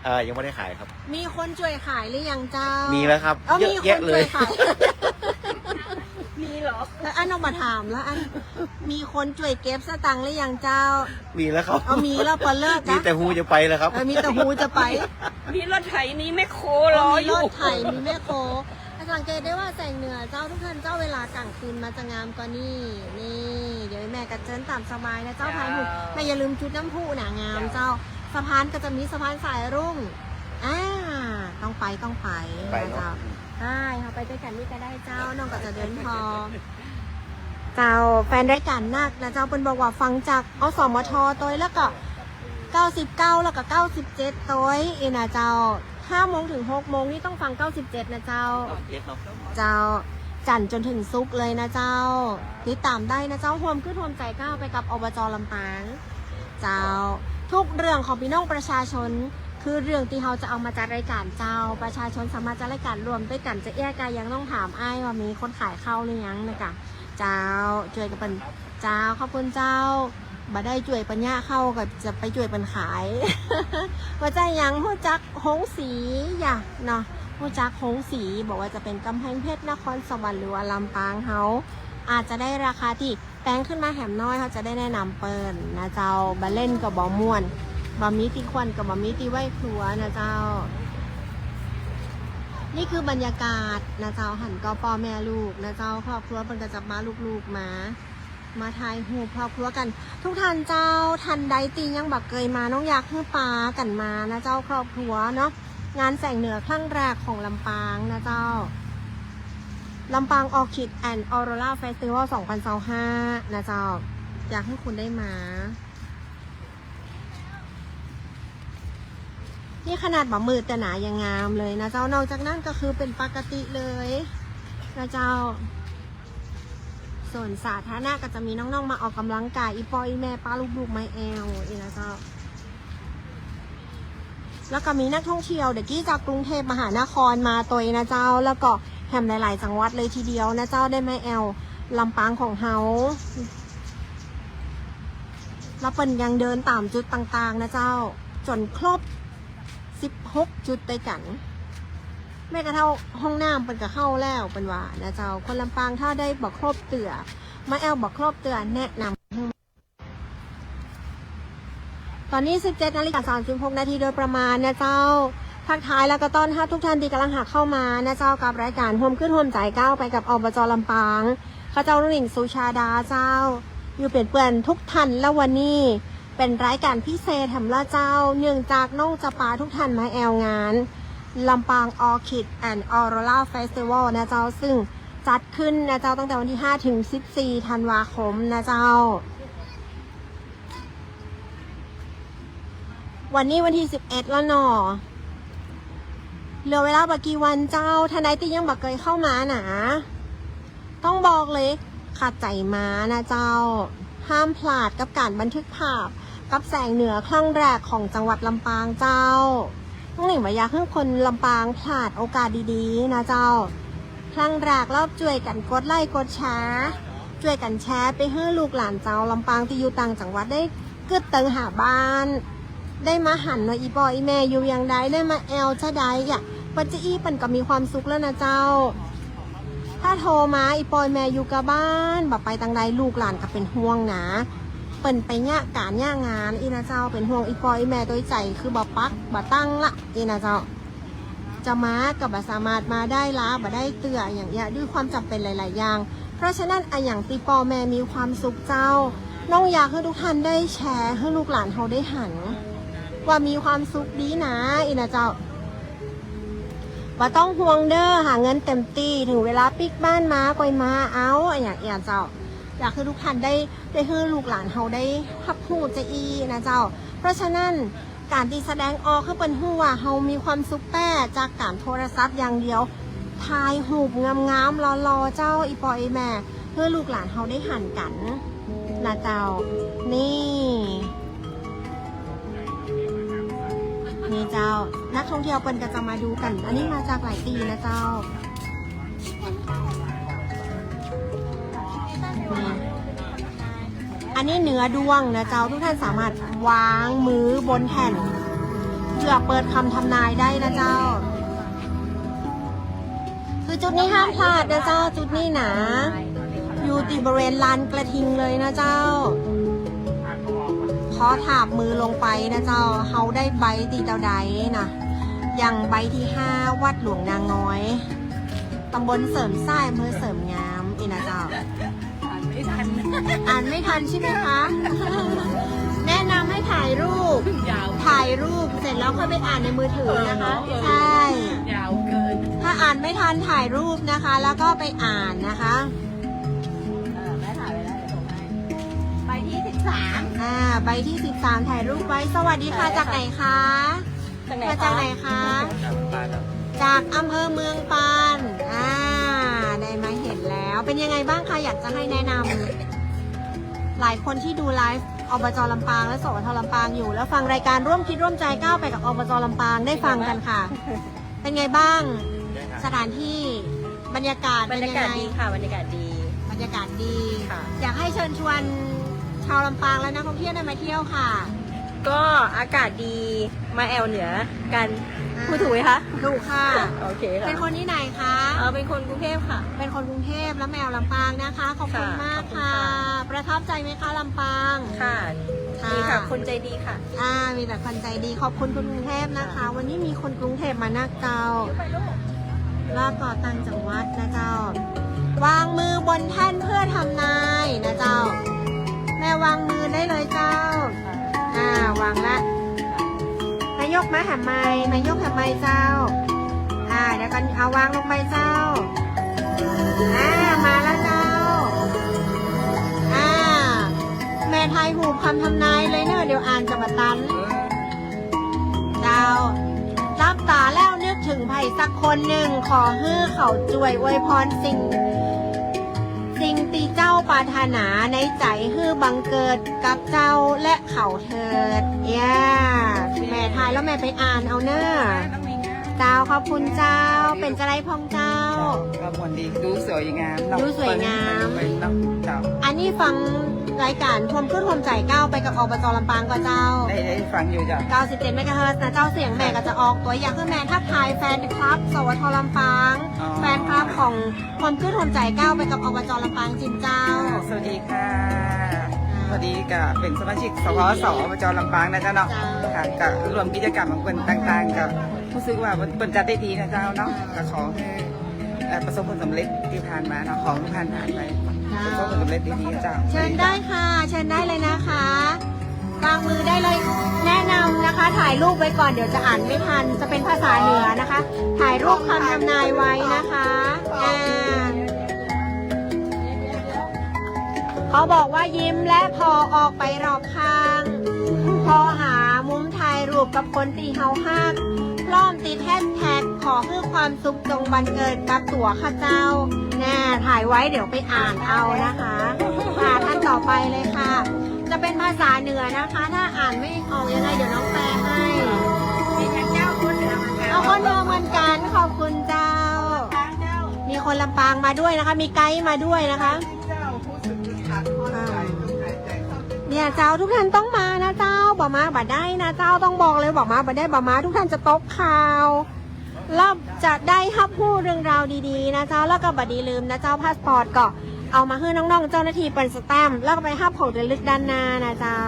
เอ่อ ยังไม่ได้ขายครับ มีคนจ้วยขายหรือยังเจ้า มีแล้วครับ เอ้า เยอะแยะเลย มีคนจ้วยขาย มีเหรอ แล้วอั้นเอามาถามแล้วอั้น มีคนจ้วยเก็บสตังค์หรือยังเจ้า มีแล้วครับ เอา มีแล้ว ปอเลิกอะ มีแต่ฮูจะไปแล้วครับ เออ มีแต่ฮูจะไป มีรถไถ มีแมคโครรออยู่ มีรถไถ มีแมคโคร สังเกตได้ว่าแสงเหนือเจ้าทุกท่านเจ้า เวลากลางคืนมาจะงามกว่านี้ นี่ เดี๋ยวแม่ก็เจิญต๋ามสบายนะเจ้า เจ้า ถ่ายรูป แม่อย่าลืมจุดน้ำพุนะ งามเจ้า เจ้า สะพานก็จะมีสะพานสายรุ้ง อ่า ต้องไป ต้องไป ไปเนาะ นะเจ้า ได้ เฮาไปตวยกั๋นนี่ก็ได้เจ้า น้องก็จะเดินพอ เจ้า แฟนรายก๋านนักนะเจ้า เปิ้นบอกว่าฟังจาก อสมท ตวย แล้วก็ เก้าสิบเก้า แล้วก็ เก้าสิบเจ็ด ตวย อีกนะเจ้า ห้าโมงถึงหกโมงนี่ต้องฟัง เก้าสิบเจ็ด นะเจ้า เก้าสิบเจ็ด เนาะ เจ้า จันทร์จนถึงศุกร์เลยนะเจ้า ติดต๋ามได้นะเจ้า ฮ่วมกึ๊ดฮ่วมใจ๋ก้าวไปกับ อบจ ลำปาง เจ้า ทุกเรื่องของปี้น้องประชาชน คือเรื่องตี้เฮาจะเอามาจัดรายก๋านเจ้า ประชาชนสามารถจัดรายก๋านร่วมตวยกั๋น จะเอี้ยกายังต้องถามอ้ายว่ามีคนขายข้าวหรือยังนะกะ เจ้า จ้วยกั๋นเปิ้น เจ้า ขอบคุณเจ้า บ่ได้จ้วยเปิ้นเยียะข้าวก็จะไปจ้วยเปิ้นขาย ว่าจะยังฮู้จักโฮงสีอะเนาะ ฮู้จักโฮงสี บ่ว่าจะเป๋นก๋ำแพงเพชร นครสวรรค์ หรือว่าลำปางเฮา อาจจะได้ราคาตี้ แปงขึ้นมาแหมน้อย เฮาจะได้แนะนำเปิ้นนะเจ้า บ่เล่นก็บ่ม่วน บ่มีตี้ขวัญก็บ่มีตี้ไหว้ครัวนะเจ้า นี่คือบรรยากาศนะเจ้า หั้นก็ป้อแม่ลูกนะเจ้า ครอบครัวเปิ้นก็จะปาลูกๆ มา มาถ่ายรูปครอบครัวกั๋น ทุกท่านเจ้า ท่านใดตี้ยังบ่เกยมา น้องอยากหื้อปากั๋นมานะเจ้า ครอบครัวเนาะ งานแสงเหนือครั้งแรกของลำปางนะเจ้า ลำปาง Orchid and Aurora Festival สองพันยี่สิบห้า นะเจ้า อยากหื้อคุณได้มา นี่ขนาดบ่มืดแต่หนายังงามเลยนะเจ้า นอกจากนั้นก็คือเป๋นปกติเลยนะเจ้า สวนสาธารณะก็จะมีน้องๆ มาออกกำลังกาย อี่ป้ออี่แม่ ป้าลูกๆ มาแอ่ว อี้นะเจ้า แล้วก็มีนักท่องเที่ยวเดี๋ยวกี้จากกรุงเทพมหานครมาตวยนะเจ้า แล้วก็แถมหลายๆ จังหวัดเลยทีเดียวนะเจ้า ได้มาแอ่วลำปางของเฮา แล้วเปิ้นยังเดินต๋ามจุดต่างๆ นะเจ้า จ๋นครบ สิบหก จุดตวยกั๋น แม้กระทั่งห้องน้ำเปิ้นก็เข้าแล้ว เปิ้นว่านะเจ้า คนลำปางถ้าได้บ่ครบเตื้อ มาแอ่วบ่ครบเตื้อ แนะนำ ต๋อนนี้ สิบเจ็ดนาฬิกาสามสิบหกนาทีโดยประมาณนะเจ้า ทักทายแล้วก็ต้อนฮับทุกท่านตี้ก่ำลังหักเข้ามานะเจ้า กับรายก๋านฮ่วมกึ๊ดฮ่วมใจ๋ก้าวไปกับ อบจ ลำปาง ข้าเจ้าน้องหนิง สุชาดาเจ้า อยู่เป๋นเปื้อนทุกท่าน แล้ววันนี้เป๋นรายก๋านพิเศษแถมละเจ้า เนื่องจากน้องจะปาทุกท่านมาแอ่วงาน ลำปาง Orchid and Aurora Festival นะเจ้า ซึ่งจัดขึ้นนะเจ้า ตั้งแต่วันตี้ห้าถึงสิบสี่ธันวาคมนะเจ้า วันนี้วันตี้สิบเอ็ดแล้วเนาะ เหลือเวลาบ่กี่วันเจ้า ท่านใดตี้ยังบ่เกยเข้ามานะ ต้องบอกเลย ขัดใจ๋มานะเจ้า ห้ามพลาดกับก๋านบันทึกภาพกับแสงเหนือครั้งแรกของจังหวัดลำปางเจ้า น้องหนิงบ่อยากหื้อคนลำปางพลาดโอกาสดีๆ นะเจ้า ครั้งแรกแล้วจ้วยกั๋นกดไลก์กดแชร์ จ้วยกั๋นแชร์ไปหื้อลูกหลานจาวลำปางตี้อยู่ต่างจังหวัดได้กึ๊ดเติงหาบ้าน ได้มาหันว่าอี่ป้ออี่แม่อยู่อย่างใด ได้มาแอ่วจาใดอะ ปัจจุบันเปิ้นก็มีความสุขแล้วนะเจ้า ถ้าโทรมาอี่ป้ออี่แม่อยู่กาบ้าน บ่ไปตางใด ลูกหลานก็เป๋นห่วงนะ เปิ้นไปเยียะก๋านเยียะงานอี้นะเจ้า เป๋นห่วงอี่ป้ออี่แม่ตวย ใจ๋คือบ่ปักบ่ตั้งละอี้นะเจ้า จะมาก็บ่สามารถมาได้ ลาบ่ได้เตื้ออย่างเยียะ ด้วยความจ๋ำเป๋นหลายๆ อย่าง เพราะฉะนั้นอะหยังตี้ป้อแม่มีความสุขเจ้า น้องอยากหื้อทุกท่านได้แชร์หื้อลูกหลานเฮาได้หัน ว่ามีความสุขดีนะอี้นะเจ้า บ่ต้องห่วงเน่อ หาเงินเต็มตี้ เถิงเวลาปิ๊กบ้านมาก่อยมาเอาอะหยังอี้นะเจ้า อยากหื้อทุกท่านได้ ได้หื้อลูกหลานเฮาได้ฮับฮู้จาอี้นะเจ้า เพราะฉะนั้น ก๋านตี้แสดงออกหื้อเปิ้นฮู้ว่าเฮามีความสุขแต๊จากก๋านโทรศัพท์อย่างเดียว ถ่ายฮูปงามๆ หล่อๆ เจ้า อี่ป้ออี่แม่ หื้อลูกหลานเฮาได้หันกั๋นนะเจ้า นี่ นี่เจ้า นักท่องเที่ยวเปิ้นก็จะมาดูกั๋น อันนี้มาจากหลายตี้นะเจ้า นี่ อันนี้เนื้อด้วงนะเจ้า ทุกท่านสามารถวางมือบนแผ่น เพื่อเปิดคำทำนายได้นะเจ้า คือจุดนี้ห้ามพลาดนะเจ้า จุดนี้นะ อยู่ตี้บริเวณลานกระทิงเลยนะเจ้า พอถาบมือลงไปนะเจ้า เฮาได้ใบ้ตี้เต้าใดนะ อย่างใบ้ตี้ห้า วัดหลวงนางน้อย ตำบลเสริมสร้าง อำเภอเสริมงาม อี้นะเจ้า อ่านไม่ทัน อ่านไม่ทันใช่ไหมคะ แนะนำให้ถ่ายรูป ยาว ถ่ายรูปเสร็จแล้วค่อยไปอ่านในมือถือนะคะ เออเนอะ ใช่ ยาวเกิน ถ้าอ่านไม่ทันถ่ายรูปนะคะ แล้วก็ไปอ่านนะคะ เออ แม่ถ่ายไว้แล้ว เดี๋ยวส่งให้ ใบที่สิบสาม อ่า ใบที่สิบสาม ถ่ายรูปไว้ สวัสดีค่ะ ใช่ค่ะ จากไหนคะ จากไหนคะ มาจากไหนคะ จากลำปางครับ จากอำเภอเมืองปาน อ่า ได้มาเห็นแล้ว เป็นยังไงบ้างคะ อยากจะให้แนะนำ หลายคนที่ดูไลฟ์ อบจ ลำปาง และ สวท ลำปางอยู่ แล้วฟังรายการร่วมคิดร่วมใจก้าวไปกับ อบจ ลำปาง ได้ฟังกันค่ะ เป็นไงบ้าง สถานที่ บรรยากาศเป็นยังไง บรรยากาศดีค่ะ บรรยากาศดี บรรยากาศดี ค่ะ อยากให้เชิญชวนชาวลำปางและนักท่องเที่ยวได้มาเที่ยวค่ะ ก็อากาศดี มาแอ่วเหนือกัน อ่า พูดถูกไหมคะ ถูกค่ะ โอเคค่ะ เป็นคนที่ไหนคะ เออ เป็นคนกรุงเทพฯค่ะ เป็นคนกรุงเทพฯ แล้วมาแอ่วลำปางนะคะ ขอบคุณ ค่ะ มากค่ะ ขอบคุณค่ะ ประทับใจไหมคะ ลำปาง ค่ะ ค่ะ ดีค่ะ คนใจดีค่ะ อ่า มีแต่คนใจดี ขอบคุณคนกรุงเทพฯนะคะ ค่ะ วันนี้มีคนกรุงเทพฯมานักเจ้า แล้วก็ต่างจังหวัดนะเจ้า วางมือบนแท่นเพื่อทำนายนะเจ้า แม่วางมือได้เลยเจ้า อ่า วางละ แม่ยกมาแหมไมค์ แม่ยกแหมไมค์เจ้า อ่า เดี๋ยวก่อน เอาวางลงไปเจ้า อ่า มาแล้วเจ้า อ่า แม่ทายฮูกคำทำนายเลยเนอะ เดี๋ยวอ่านจะบ่ตัน เจ้า หลับต๋าแล้วนึกเถิงใผสักคนนึ่ง ขอหื้อเขาจ้วยอวยพรสิ่ง สิ่งตี้เจ้าปรารถนาในใจ๋หื้อบังเกิดกับเจ้าและเขาเถิด เย้ แม่ทายแล้วแม่ไปอ่านเอาเนอะ เจ้า ขอบคุณเจ้า เป๋นจาใดพ่องเจ้า ก็ม่วนดี ดูสวยงามเนาะ ดูสวยงาม เปิ้น เปิ้นเนาะ เจ้า อันนี้ฟังรายก๋านฮวมกึ๊ดฮวมใจ๋เก้าไปกับ อบจ ลำปางก่อเจ้า ได้ ได้ฟังอยู่เจ้า เก้าสิบเจ็ดเมกะเฮิรตซ์นะเจ้า เสียงแม่ก็จะออก ตั๋วอยากหื้อแม่ทักทายแฟนคลับ สวท ลำปาง อ๋อ แฟนคลับของฮวมกึ๊ดฮวมใจ๋เก้าไปกับ อบจ ลำปาง จิ๋มเจ้า สวัสดีค่ะ อ่า พอดีก็เป๋นสมาชิก สวส อบจ ลำปางนะเจ้าเนาะ เจ้า ค่ะ ก็ร่วมกิจกรรมของเปิ้นต่างๆ ก็รู้สึกว่าเปิ้น เปิ้นจัดได้ดีนะเจ้าเนาะ ก็ขอหื้อ เอ่อ ประสบผลสำเร็จตี้ผ่านมาเนาะ ของผ่านๆ ไป เจ้า ประสบผลสำเร็จดีๆ เจ้า เชิญได้ค่ะ เชิญได้เลยนะคะ วางมือได้เลย แนะนำนะคะ ถ่ายรูปไว้ก่อน เดี๋ยวจะอ่านไม่ทัน จะเป็นภาษาเหนือนะคะ ถ่ายรูปคำทำนายไว้นะคะ อ่า เขาบอกว่ายิ้มและผ่อออกไปรอบข้าง ผ่อหามุมถ่ายรูปกับคนตี้เฮาฮัก พร้อมติดแฮชแท็ก ขอหื้อความสุขจงบังเกิดกับตั๋วข้าเจ้า แน่ ถ่ายไว้เดี๋ยวไปอ่านเอานะคะ ค่ะ ท่านต่อไปเลยค่ะ จะเป็นภาษาเหนือนะคะ ถ้าอ่านไม่ออกยังไงเดี๋ยวน้องแปลให้ เอาคนเหนือเหมือนกัน ขอบคุณเจ้า มีคนลำปางมาด้วยนะคะ มีไกด์มาด้วยนะคะ อ่า เนี่ยเจ้า ทุกท่านต้องมานะเจ้า บ่มาบ่ได้นะเจ้า ต้องบอกเลย บ่มาบ่ได้ บ่มาทุกท่านจะตกข่าว แล้วจะได้ฮับฮู้เรื่องราวดีๆ นะเจ้า แล้วก็บ่ดีลืมนะเจ้า พาสปอร์ตก็เอามาหื้อน้องๆ เจ้าหน้าตี้เปิ้นสแตมป์ แล้วก็ไปฮับของระลึกด้านหน้านะเจ้า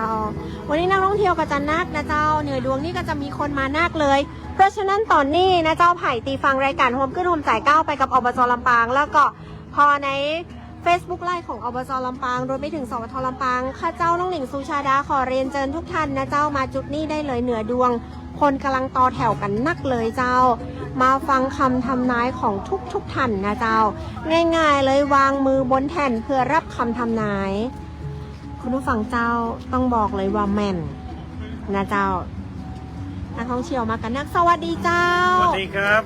วันนี้นักท่องเที่ยวก็จะนักนะเจ้า เหนือดวงนี่ก็จะมีคนมานักเลย เพราะฉะนั้นต๋อนนี้นะเจ้า ใผตี้ฟังรายก๋านฮวมกึ๊ดฮวมใจ๋เก้าไปกับ อบจ ลำปาง แล้วก็ผ่อใน เฟซบุ๊กไลฟ์ของ อบจ ลำปาง รวมไปถึง สวท ลำปาง ข้าเจ้าน้องหนิง สุชาดา ขอเรียนเจิญทุกท่านนะเจ้า มาจุดนี้ได้เลย เหนือดวง คนก่ำลังต่อแถวกั๋นนักเลยเจ้า มาฟังคำทำนายของทุกๆ ท่านนะเจ้า ง่ายๆ เลย วางมือบนแท่นเพื่อฮับคำทำนาย คุณผู้ฟังเจ้า ต้องบอกเลยว่าแม่นนะเจ้า นักท่องเที่ยวมากั๋นนัก สวัสดีเจ้า สวัสดีครับ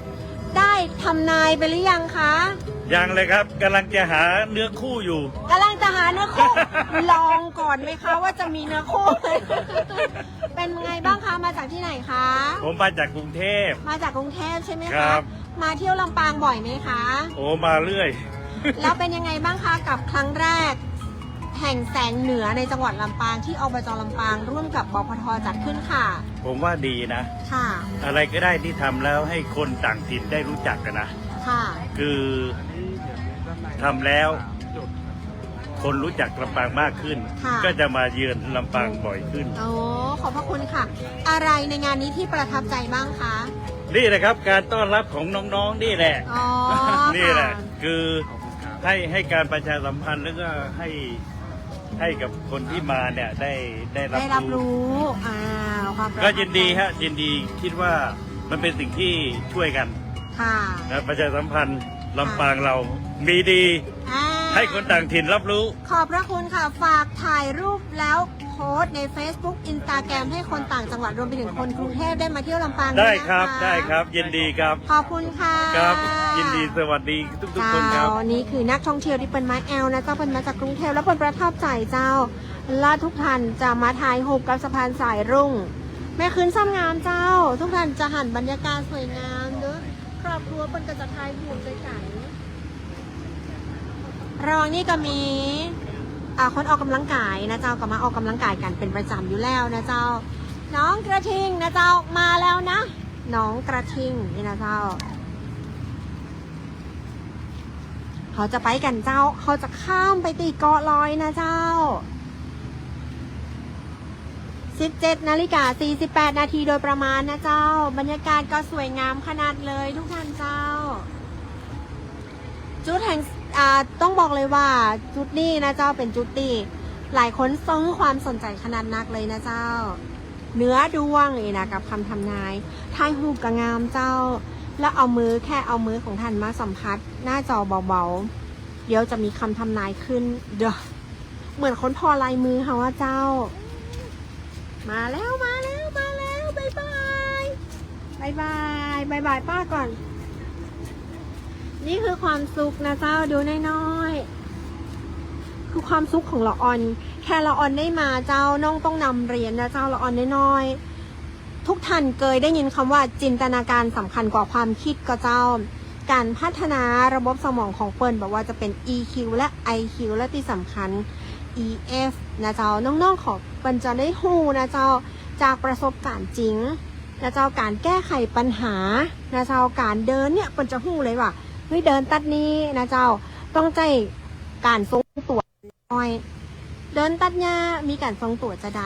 ได้ทำนายไปหรือยังคะ ยังเลยครับ กำลังจะหาเนื้อคู่อยู่ กำลังจะหาเนื้อคู่ ลองก่อนไหมคะว่าจะมีเนื้อคู่ไหม เป็นไงบ้างคะ มาจากที่ไหนคะ ผมมาจากกรุงเทพฯ มาจากกรุงเทพฯใช่ไหมคะ ครับ มาเที่ยวลำปางบ่อยไหมคะ โอ้ มาเรื่อย แล้วเป็นยังไงบ้างคะ กับครั้งแรก แห่งแสงเหนือในจังหวัดลำปาง ที่ อบจ ลำปาง ร่วมกับ บพท จัดขึ้นค่ะ ผมว่าดีนะ ค่ะ อะไรก็ได้ที่ทำแล้วให้คนต่างถิ่นได้รู้จักกันนะ ค่ะ คือทำแล้ว คนรู้จักลำปางมากขึ้น ค่ะ ก็จะมาเยือนลำปางบ่อยขึ้น โอ้ ขอบพระคุณค่ะ อะไรในงานนี้ที่ประทับใจบ้างคะ นี่แหละครับ การต้อนรับของน้องๆ นี่แหละ อ๋อ นี่แหละ ค่ะ คือให้ ให้การประชาสัมพันธ์แล้วก็ให้ ให้กับคนที่มาเนี่ยได้ ได้รับ ได้รับรู้ รู้ อ่า ความประทับใจ ก็ยินดีฮะ ยินดี คิดว่ามันเป็นสิ่งที่ช่วยกัน ค่ะ นะ ประชาสัมพันธ์ลำปาง ค่ะ เรามีดี อ่า ให้คนต่างถิ่นรับรู้ ขอบพระคุณค่ะ ฝากถ่ายรูปแล้วโพสต์ในเฟซบุ๊ก อินสตาแกรม ให้คนต่างจังหวัด รวมไปถึงคนกรุงเทพฯได้มาเที่ยวลำปาง ได้ครับ ด้วยนะคะ ได้ครับ ยินดีครับ ขอบคุณค่ะ ครับ ยินดี สวัสดีทุกๆ คนครับ เจ้า นี่คือนักท่องเที่ยวตี้เปิ้นมาแอวนะเจ้า เปิ้นมาจากกรุงเทพฯ แล้วเปิ้นประทับใจเจ้า และทุกท่านจะมาถ่ายรูปกับสะพานสายรุ้ง แม่คืนซ้ำงามเจ้า ทุกท่านจะหันบรรยากาศสวยงามเด้อ ครอบครัวเปิ้นก็จะถ่ายรูปด้วยกัน ระหว่างนี้ก็มี อ่า คนออกกำลังกายนะเจ้า ก็มาออกกำลังกายกั๋นเป๋นประจ๋ำอยู่แล้วนะเจ้า น้องกระทิงนะเจ้า มาแล้วนะ น้องกระทิงนี่นะเจ้า เขาจะไปกั๋นเจ้า เขาจะข้ามไปตี้เกาะลอยนะเจ้า สิบเจ็ดนาฬิกาสี่สิบแปดนาทีโดยประมาณนะเจ้า บรรยากาศก็สวยงามขนาดเลยทุกท่านเจ้า จุดแห่ง อ่า ต้องบอกเลยว่าจุดนี้นะเจ้า เป๋นจุดตี้หลายคนส่งความสนใจ๋ขนาดนักเลยนะเจ้า เหนือดวงนี่นะ กับกำทำนาย ถ่ายฮูปก็งามเจ้า แล้วเอามือ แค่เอามือของต้านมาสัมผัสหน้าจอเบาๆ เดี๋ยวจะมีกำทำนายขึ้น เดี๋ยว เหมือนคนผ่อลายมือเฮาอะเจ้า มาแล้ว มาแล้ว มาแล้ว บ๊ายบาย บ๊ายบาย บ๊ายบายป้าก่อน นี่คือความสุขนะเจ้า ดูน้อยๆ คือความสุขของละอ่อน แค่ละอ่อนได้มาเจ้า น้องต้องนำเรียนนะเจ้า ละอ่อนน้อยๆ ทุกท่านเกยได้ยินคำว่าจินตนาการสำคัญกว่าความคิดก่อเจ้า ก๋านพัฒนาระบบสมองของเปิ้น บ่ว่าจะเป๋น อี คิว และ ไอ คิว และตี้สำคัญ อี เอฟ นะเจ้า น้องๆ ของเปิ้นจะได้ฮู้นะเจ้า จากประสบการณ์จริงนะเจ้า ก๋านแก้ไขปัญหานะเจ้า ก๋านเดินเนี่ย เปิ้นจะฮู้เลยว่า เฮ้ย เดินตั๊ดนี้นะเจ้า ต้องใจ๊ก๋านทรงตั๋ว น้อย เดินตั๊ดเยียะ มีก๋านทรงตั๋วจาใด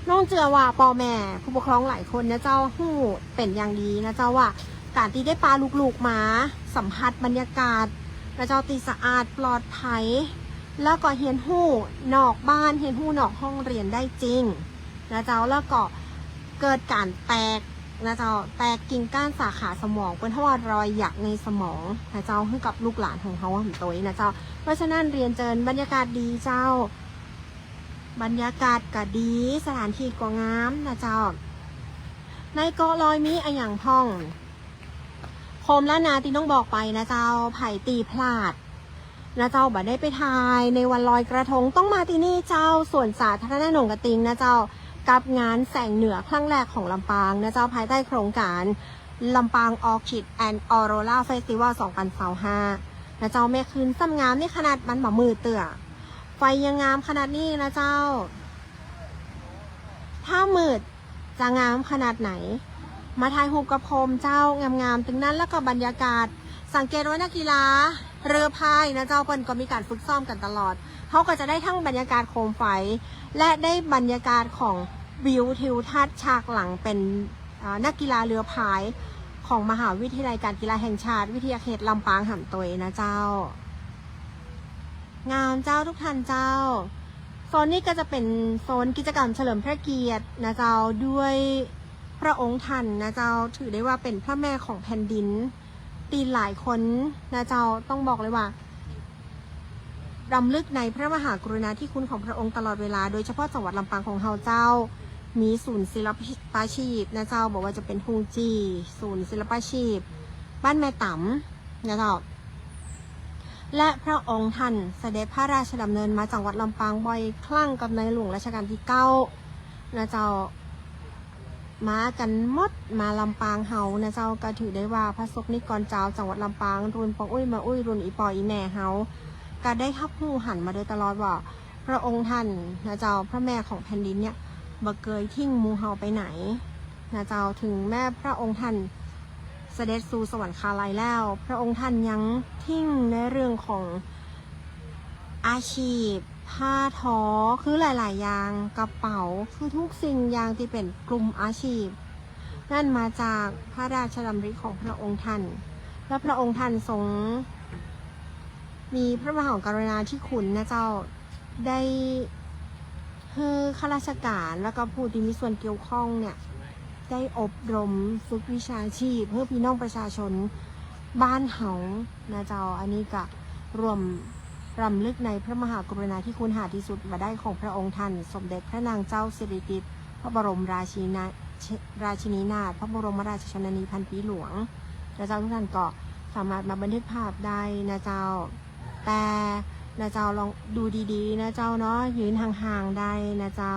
น้องเจื้อว่าป้อแม่ผู้ปกครองหลายคนนะเจ้า ฮู้เป๋นอย่างดีนะเจ้า ว่าก๋านตี้ได้ปาลูกๆ มาสัมผัสบรรยากาศนะเจ้า ตี้สะอาดปลอดภัย แล้วก็เฮียนฮู้นอกบ้าน เฮียนฮู้นอกห้องเรียนได้จริงนะเจ้า แล้วก็เกิดก๋านแตก นะเจ้า แตกกิ่งก้านสาขาสมอง เปิ้นฮ้องว่ารอยหยักในสมองนะเจ้า หื้อกับลูกหลานของเฮาหำตวยนะเจ้า เพราะฉะนั้นเรียนเจิญ บรรยากาศดีเจ้า บรรยากาศก็ดี สถานที่ก็งามนะเจ้า ในเกาะลอยมีอะหยังพ่อง โคมล้านนาตี้น้องบอกไปนะเจ้า ใผตี้พลาด นะเจ้า บ่ได้ไปถ่ายในวันลอยกระทง ต้องมาตี้นี่เจ้า สวนสาธารณะหนองกระติงนะเจ้า กับงานแสงเหนือครั้งแรกของลำปางนะเจ้า ภายใต้โครงการ Lampang Orchid and Aurora Festival สองพันซาวห้า นะเจ้า แม่คืนซ้ำงามนี่ขนาดมันบ่มืดเตื้อ ไฟยังงามขนาดนี้นะเจ้า ถ้ามืด จะงามขนาดไหน มาถ่ายฮูปกับโคมเจ้างามๆ ตึงนั้น แล้วก็บรรยากาศ สังเกตว่านักกีฬาเรือพายนะเจ้า เปิ้นก็มีก๋านฝึกซ้อมกั๋นตลอด เฮาก็จะได้ทั้งบรรยากาศโคมไฟ และได้บรรยากาศของวิวทิวทัศน์ฉากหลังเป๋น อ่า นักกีฬาเรือพายของมหาวิทยาลัยการกีฬาแห่งชาติ วิทยาเขตลำปางหำตวยนะเจ้า งามเจ้าทุกท่านเจ้า โซนนี้ก็จะเป๋นโซนกิจกรรมเฉลิมพระเกียรตินะเจ้า ด้วยพระองค์ท่านนะเจ้า ถือได้ว่าเป๋นพระแม่ของแผ่นดิน ตี้หลายคนนะเจ้า ต้องบอกเลยว่า รำลึกในพระมหากรุณาธิคุณของพระองค์ตลอดเวลา โดยเฉพาะจังหวัดลำปางของเฮาเจ้า มีศูนย์ศิลปาชีพนะเจ้า บ่ว่าจะเป๋นฮุงจี่ ศูนย์ศิลปาชีพ บ้านแม่ต๋ำนะเจ้า และพระองค์ท่านเสด็จพระราชดำเนินมาจังหวัดลำปางบ่อยครั้งกับในหลวงรัชกาลตี้เก้านะเจ้า มากั๋นหมด มาลำปางเฮานะเจ้า ก็ถือได้ว่าพระสงฆ์นิกรจาวจังหวัดลำปาง รุ่นป้ออุ๊ยแม่อุ๊ย รุ่นอี่ป้ออี่แม่เฮา ก็ได้ฮับฮู้หันมาโดยตลอดว่า พระองค์ท่านนะเจ้า พระแม่ของแผ่นดินเนี่ย บ่เกยทิ้งหมู่เฮาไปไหนนะเจ้า ถึงแม้พระองค์ท่านเสด็จสู่สวรรคาลัยแล้ว พระองค์ท่านยังทิ้งในเรื่องของ อาชีพ ผ้าทอ คือหลายๆ อย่าง กระเป๋า คือทุกสิ่งอย่างตี้เป๋นกลุ่มอาชีพ นั่นมาจากพระราชดำริของพระองค์ท่าน และพระองค์ท่านทรงมีพระมหากรุณาธิคุณนะเจ้า ได้หื้อข้าราชการ แล้วก็ผู้ตี้มีส่วนเกี่ยวข้องเนี่ย ได้อบรมฝึกวิชาชีพหื้อพี่น้องประชาชนบ้านเฮานะเจ้า อันนี้ก็ร่วมรำลึกในพระมหากรุณาธิคุณหาที่สุดบ่ได้ของพระองค์ท่าน สมเด็จพระนางเจ้าสิริกิติ์ พระบรมราชินา ราชินีนาถ พระบรมราชชนนีพันปีหลวงนะเจ้า ทุกท่านก็สามารถมาบันทึกภาพได้นะเจ้า แต่นะเจ้าลองดูดีๆ นะเจ้าเนาะ ยืนห่างๆ ได้นะเจ้า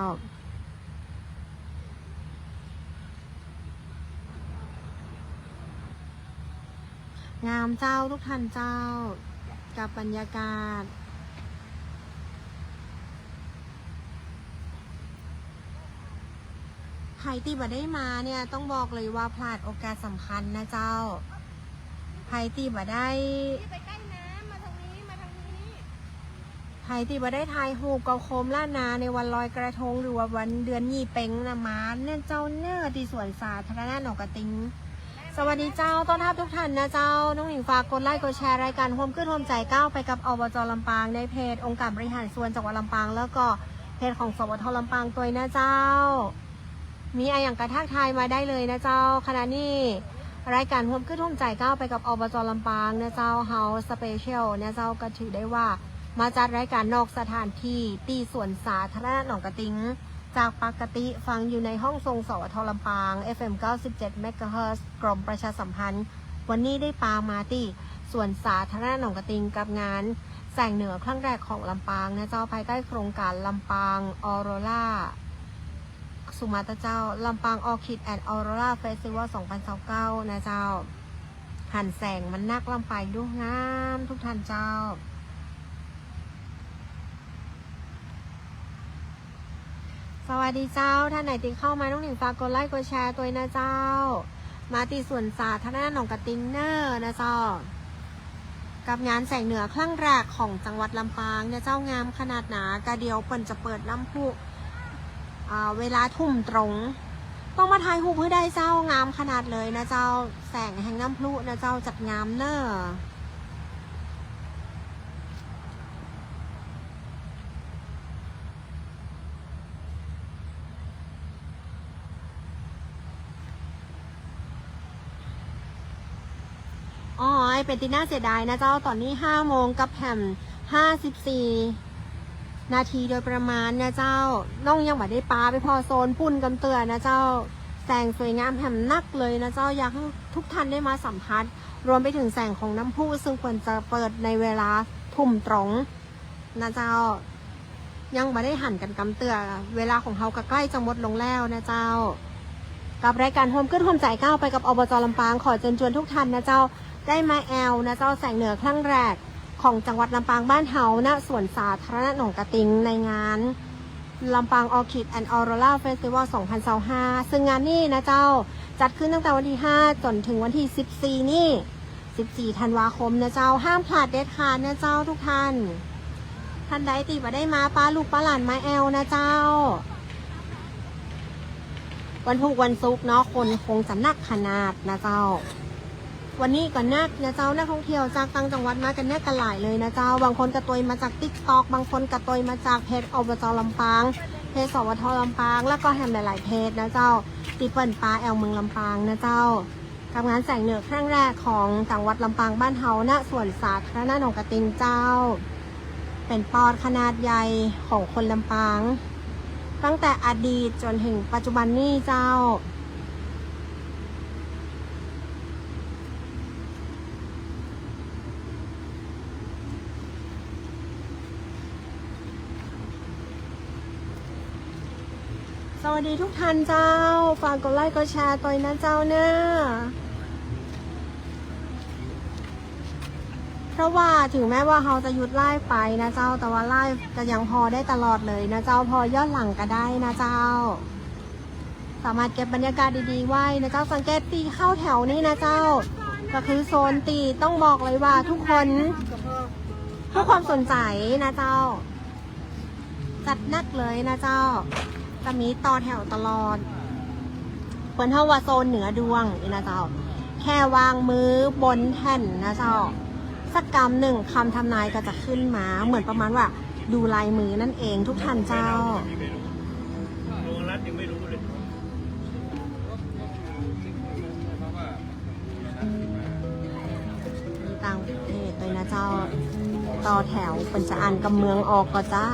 งามเจ้าทุกท่านเจ้า กับบรรยากาศ ใผตี้บ่ได้มาเนี่ย ต้องบอกเลยว่าพลาดโอกาสสำคัญนะเจ้า ใผตี้บ่ได้ นี่ไปใกล้น้ำ มาทางนี้ มาทางนี้ ใผตี้บ่ได้ถ่ายฮูปกับโคมล้านนาในวันลอยกระทง หรือว่าวันเดือนยี่เป็งนะ มาเนี่ยเจ้าเน่อ ตี้สวนสาธารณะหนองกระติง สวัสดีเจ้า ต้อนฮับกู้ท่านนะเจ้า น้องหนิงฝากกดไลก์กดแชร์รายก๋านฮ่วมกึ๊ดฮ่วมใจ๋ก้าวไปกับ อบจ ลำปาง ในเพจองค์การบริหารส่วนจังหวัดลำปาง แล้วก็เพจของ สวท ลำปาง ตวยนะเจ้า มีอะหยังก็ทักทายมาได้เลยนะเจ้า ขณะนี้รายก๋านฮ่วมกึ๊ดฮ่วมใจ๋ก้าวไปกับ อบจ ลำปาง นะเจ้า เฮาสเปเชียลนะเจ้า ก็ถือได้ว่ามาจัดรายก๋านนอกสถานที่ตี้สวนสาธารณะหนองกระติง จากปกติฟังอยู่ในห้องส่ง สวท ลำปาง เอฟเอ็ม เก้าสิบเจ็ด เมกะเฮิรตซ์ กรมประชาสัมพันธ์ วันนี้ได้ปามาตี้สวนสาธารณะหนองกระติง กับงานแสงเหนือครั้งแรกของลำปางนะเจ้า ภายใต้โครงก๋านลำปางออโรรา สุมาตราเจ้า ลำปางออคิดแอนด์ออโรราเฟสติวัล สองพันซาวเก้า นะเจ้า หันแสงมันนักล้ำไปดูงามกู้ท่านเจ้า สวัสดีเจ้า ท่านไหนตี้เข้ามา น้องหนิงฝากกดไลก์กดแชร์ตวยนะเจ้า มาตี้สวนสาธารณะหนองกระติงเน่อนะเจ้า กับงานแสงเหนือครั้งแรกของจังหวัดลำปางเนี่ยเจ้า งามขนาดหนา กะเดี๋ยวเปิ้นจะเปิดน้ำพุ อ่า เวลาทุ่มตรง ต้องมาถ่ายรูปหื้อได้เจ้า งามขนาดเลยนะเจ้า แสงแห่งน้ำพุนะเจ้า จัดงามเน่อ อ๋อ เป๋นตี้น่าเสียดายนะเจ้า ต๋อนนี้ห้าโมงกับแหมห้าสิบสี่นาทีโดยประมาณนะเจ้า น้องยังบ่ได้ปาไปผ่อโซนปู๊นกำเตื้อนะเจ้า แสงสวยงามแหมนักเลยนะเจ้า อยากหื้อกู้ท่านได้มาสัมผัส รวมไปเถิงแสงของน้ำพุ ซึ่งเปิ้นจะเปิดในเวลาทุ่มตรง นะเจ้า ยังบ่ได้หันกั๋นกำเตื้อ เวลาของเฮาก็ใก้จะหมดลงแล้วนะเจ้า กับรายก๋านฮ่วมกึ๊ดฮ่วมใจ๋ก้าวไปกับ อบจ ลำปาง ขอเจิญจวนกู้ท่านนะเจ้า ได้มาแอวนะเจ้า แสงเหนือครั้งแรกของจังหวัดลำปางบ้านเฮา ณ สวนสาธารณะหนองกระติง ในงาน ลำปางออคิดแอนด์ออโรราเฟสติวัล สองพันซาวห้า ซึ่งงานนี้นะเจ้า จัดขึ้นตั้งแต่วันตี้ห้าจ๋นเถิงวันตี้สิบสี่นี่ สิบสี่ธันวาคมนะเจ้า ห้ามพลาดเด็ดขาดนะเจ้ากู้ท่าน ท่านใดตี้บ่ได้มา ปาลูกปาหลานมาแอวนะเจ้า วันพุธวันศุกร์เนาะ คนคงจะนักขนาดนะเจ้า วันนี้ก็นักนะเจ้า นักท่องเที่ยวจากต่างจังหวัดมากั๋นเนี่ยกั๋นหลายเลยนะเจ้า บางคนก็ตวยมาจากติ๊กต็อก บางคนก็ตวยมาจากเพจ อบจ ลำปาง เพจ สวท ลำปาง แล้วก็แหมหลายๆ เพจนะเจ้า ตี้เปิ้นปาแอวเมืองลำปางนะเจ้า กับงานแสงเหนือครั้งแรกของจังหวัดลำปางบ้านเฮา ณ สวนสาธารณะหนองกระติงเจ้า เป๋นปอดขนาดใหญ่ของคนลำปาง ตั้งแต่อดีตจ๋นเถิงปัจจุบันนี้เจ้า สวัสดีกู้ท่านเจ้า ฝากกดไลก์กดแชร์ตวยนะเจ้าเน่อ เพราะว่าถึงแม้ว่าเฮาจะหยุดไลฟ์ไปนะเจ้า แต่ว่าไลฟ์ก็ยังผ่อได้ตลอดเลยนะเจ้า ผ่อย้อนหลังก็ได้นะเจ้า สามารถเก็บบรรยากาศดีๆ ไว้นะเจ้า สังเกตตี้เข้าแถวนี้นะเจ้า ก็คือโซนตี้ต้องบอกเลยว่าทุกคนให้ความสนใจ๋นะเจ้า จัดนักเลยนะเจ้า จะมีต่อแถวตลอด เปิ้นเฮ้าว่าโซนเหนือดวงนี่นะเจ้า แค่วางมือบนแท่นนะเจ้า สักกำนึ่ง คำทำนายก็จะขึ้นมา เหมือนประมาณว่าดูลายมือนั่นเองกู้ท่านเจ้า ต่างประเทศตวยนะเจ้า ต่อแถวเปิ้นจะอ่านกำเมืองออกก่อจ้า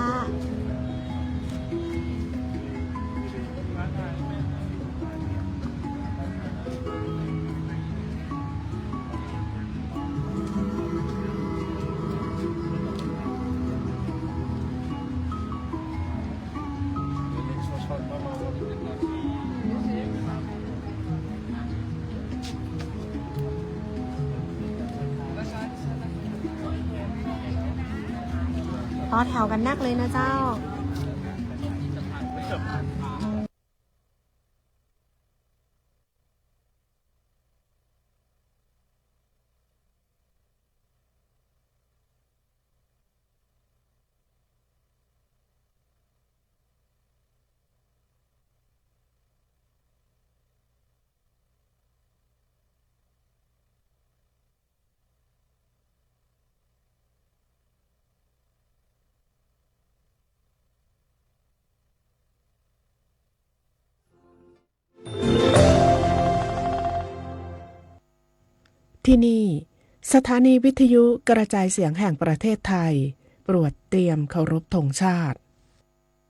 ต่อแถวกั๋นนักเลยนะเจ้า ที่นี่ สถานีวิทยุกระจายเสียงแห่งประเทศไทย ตรวจเตรียมเคารพธงชาติ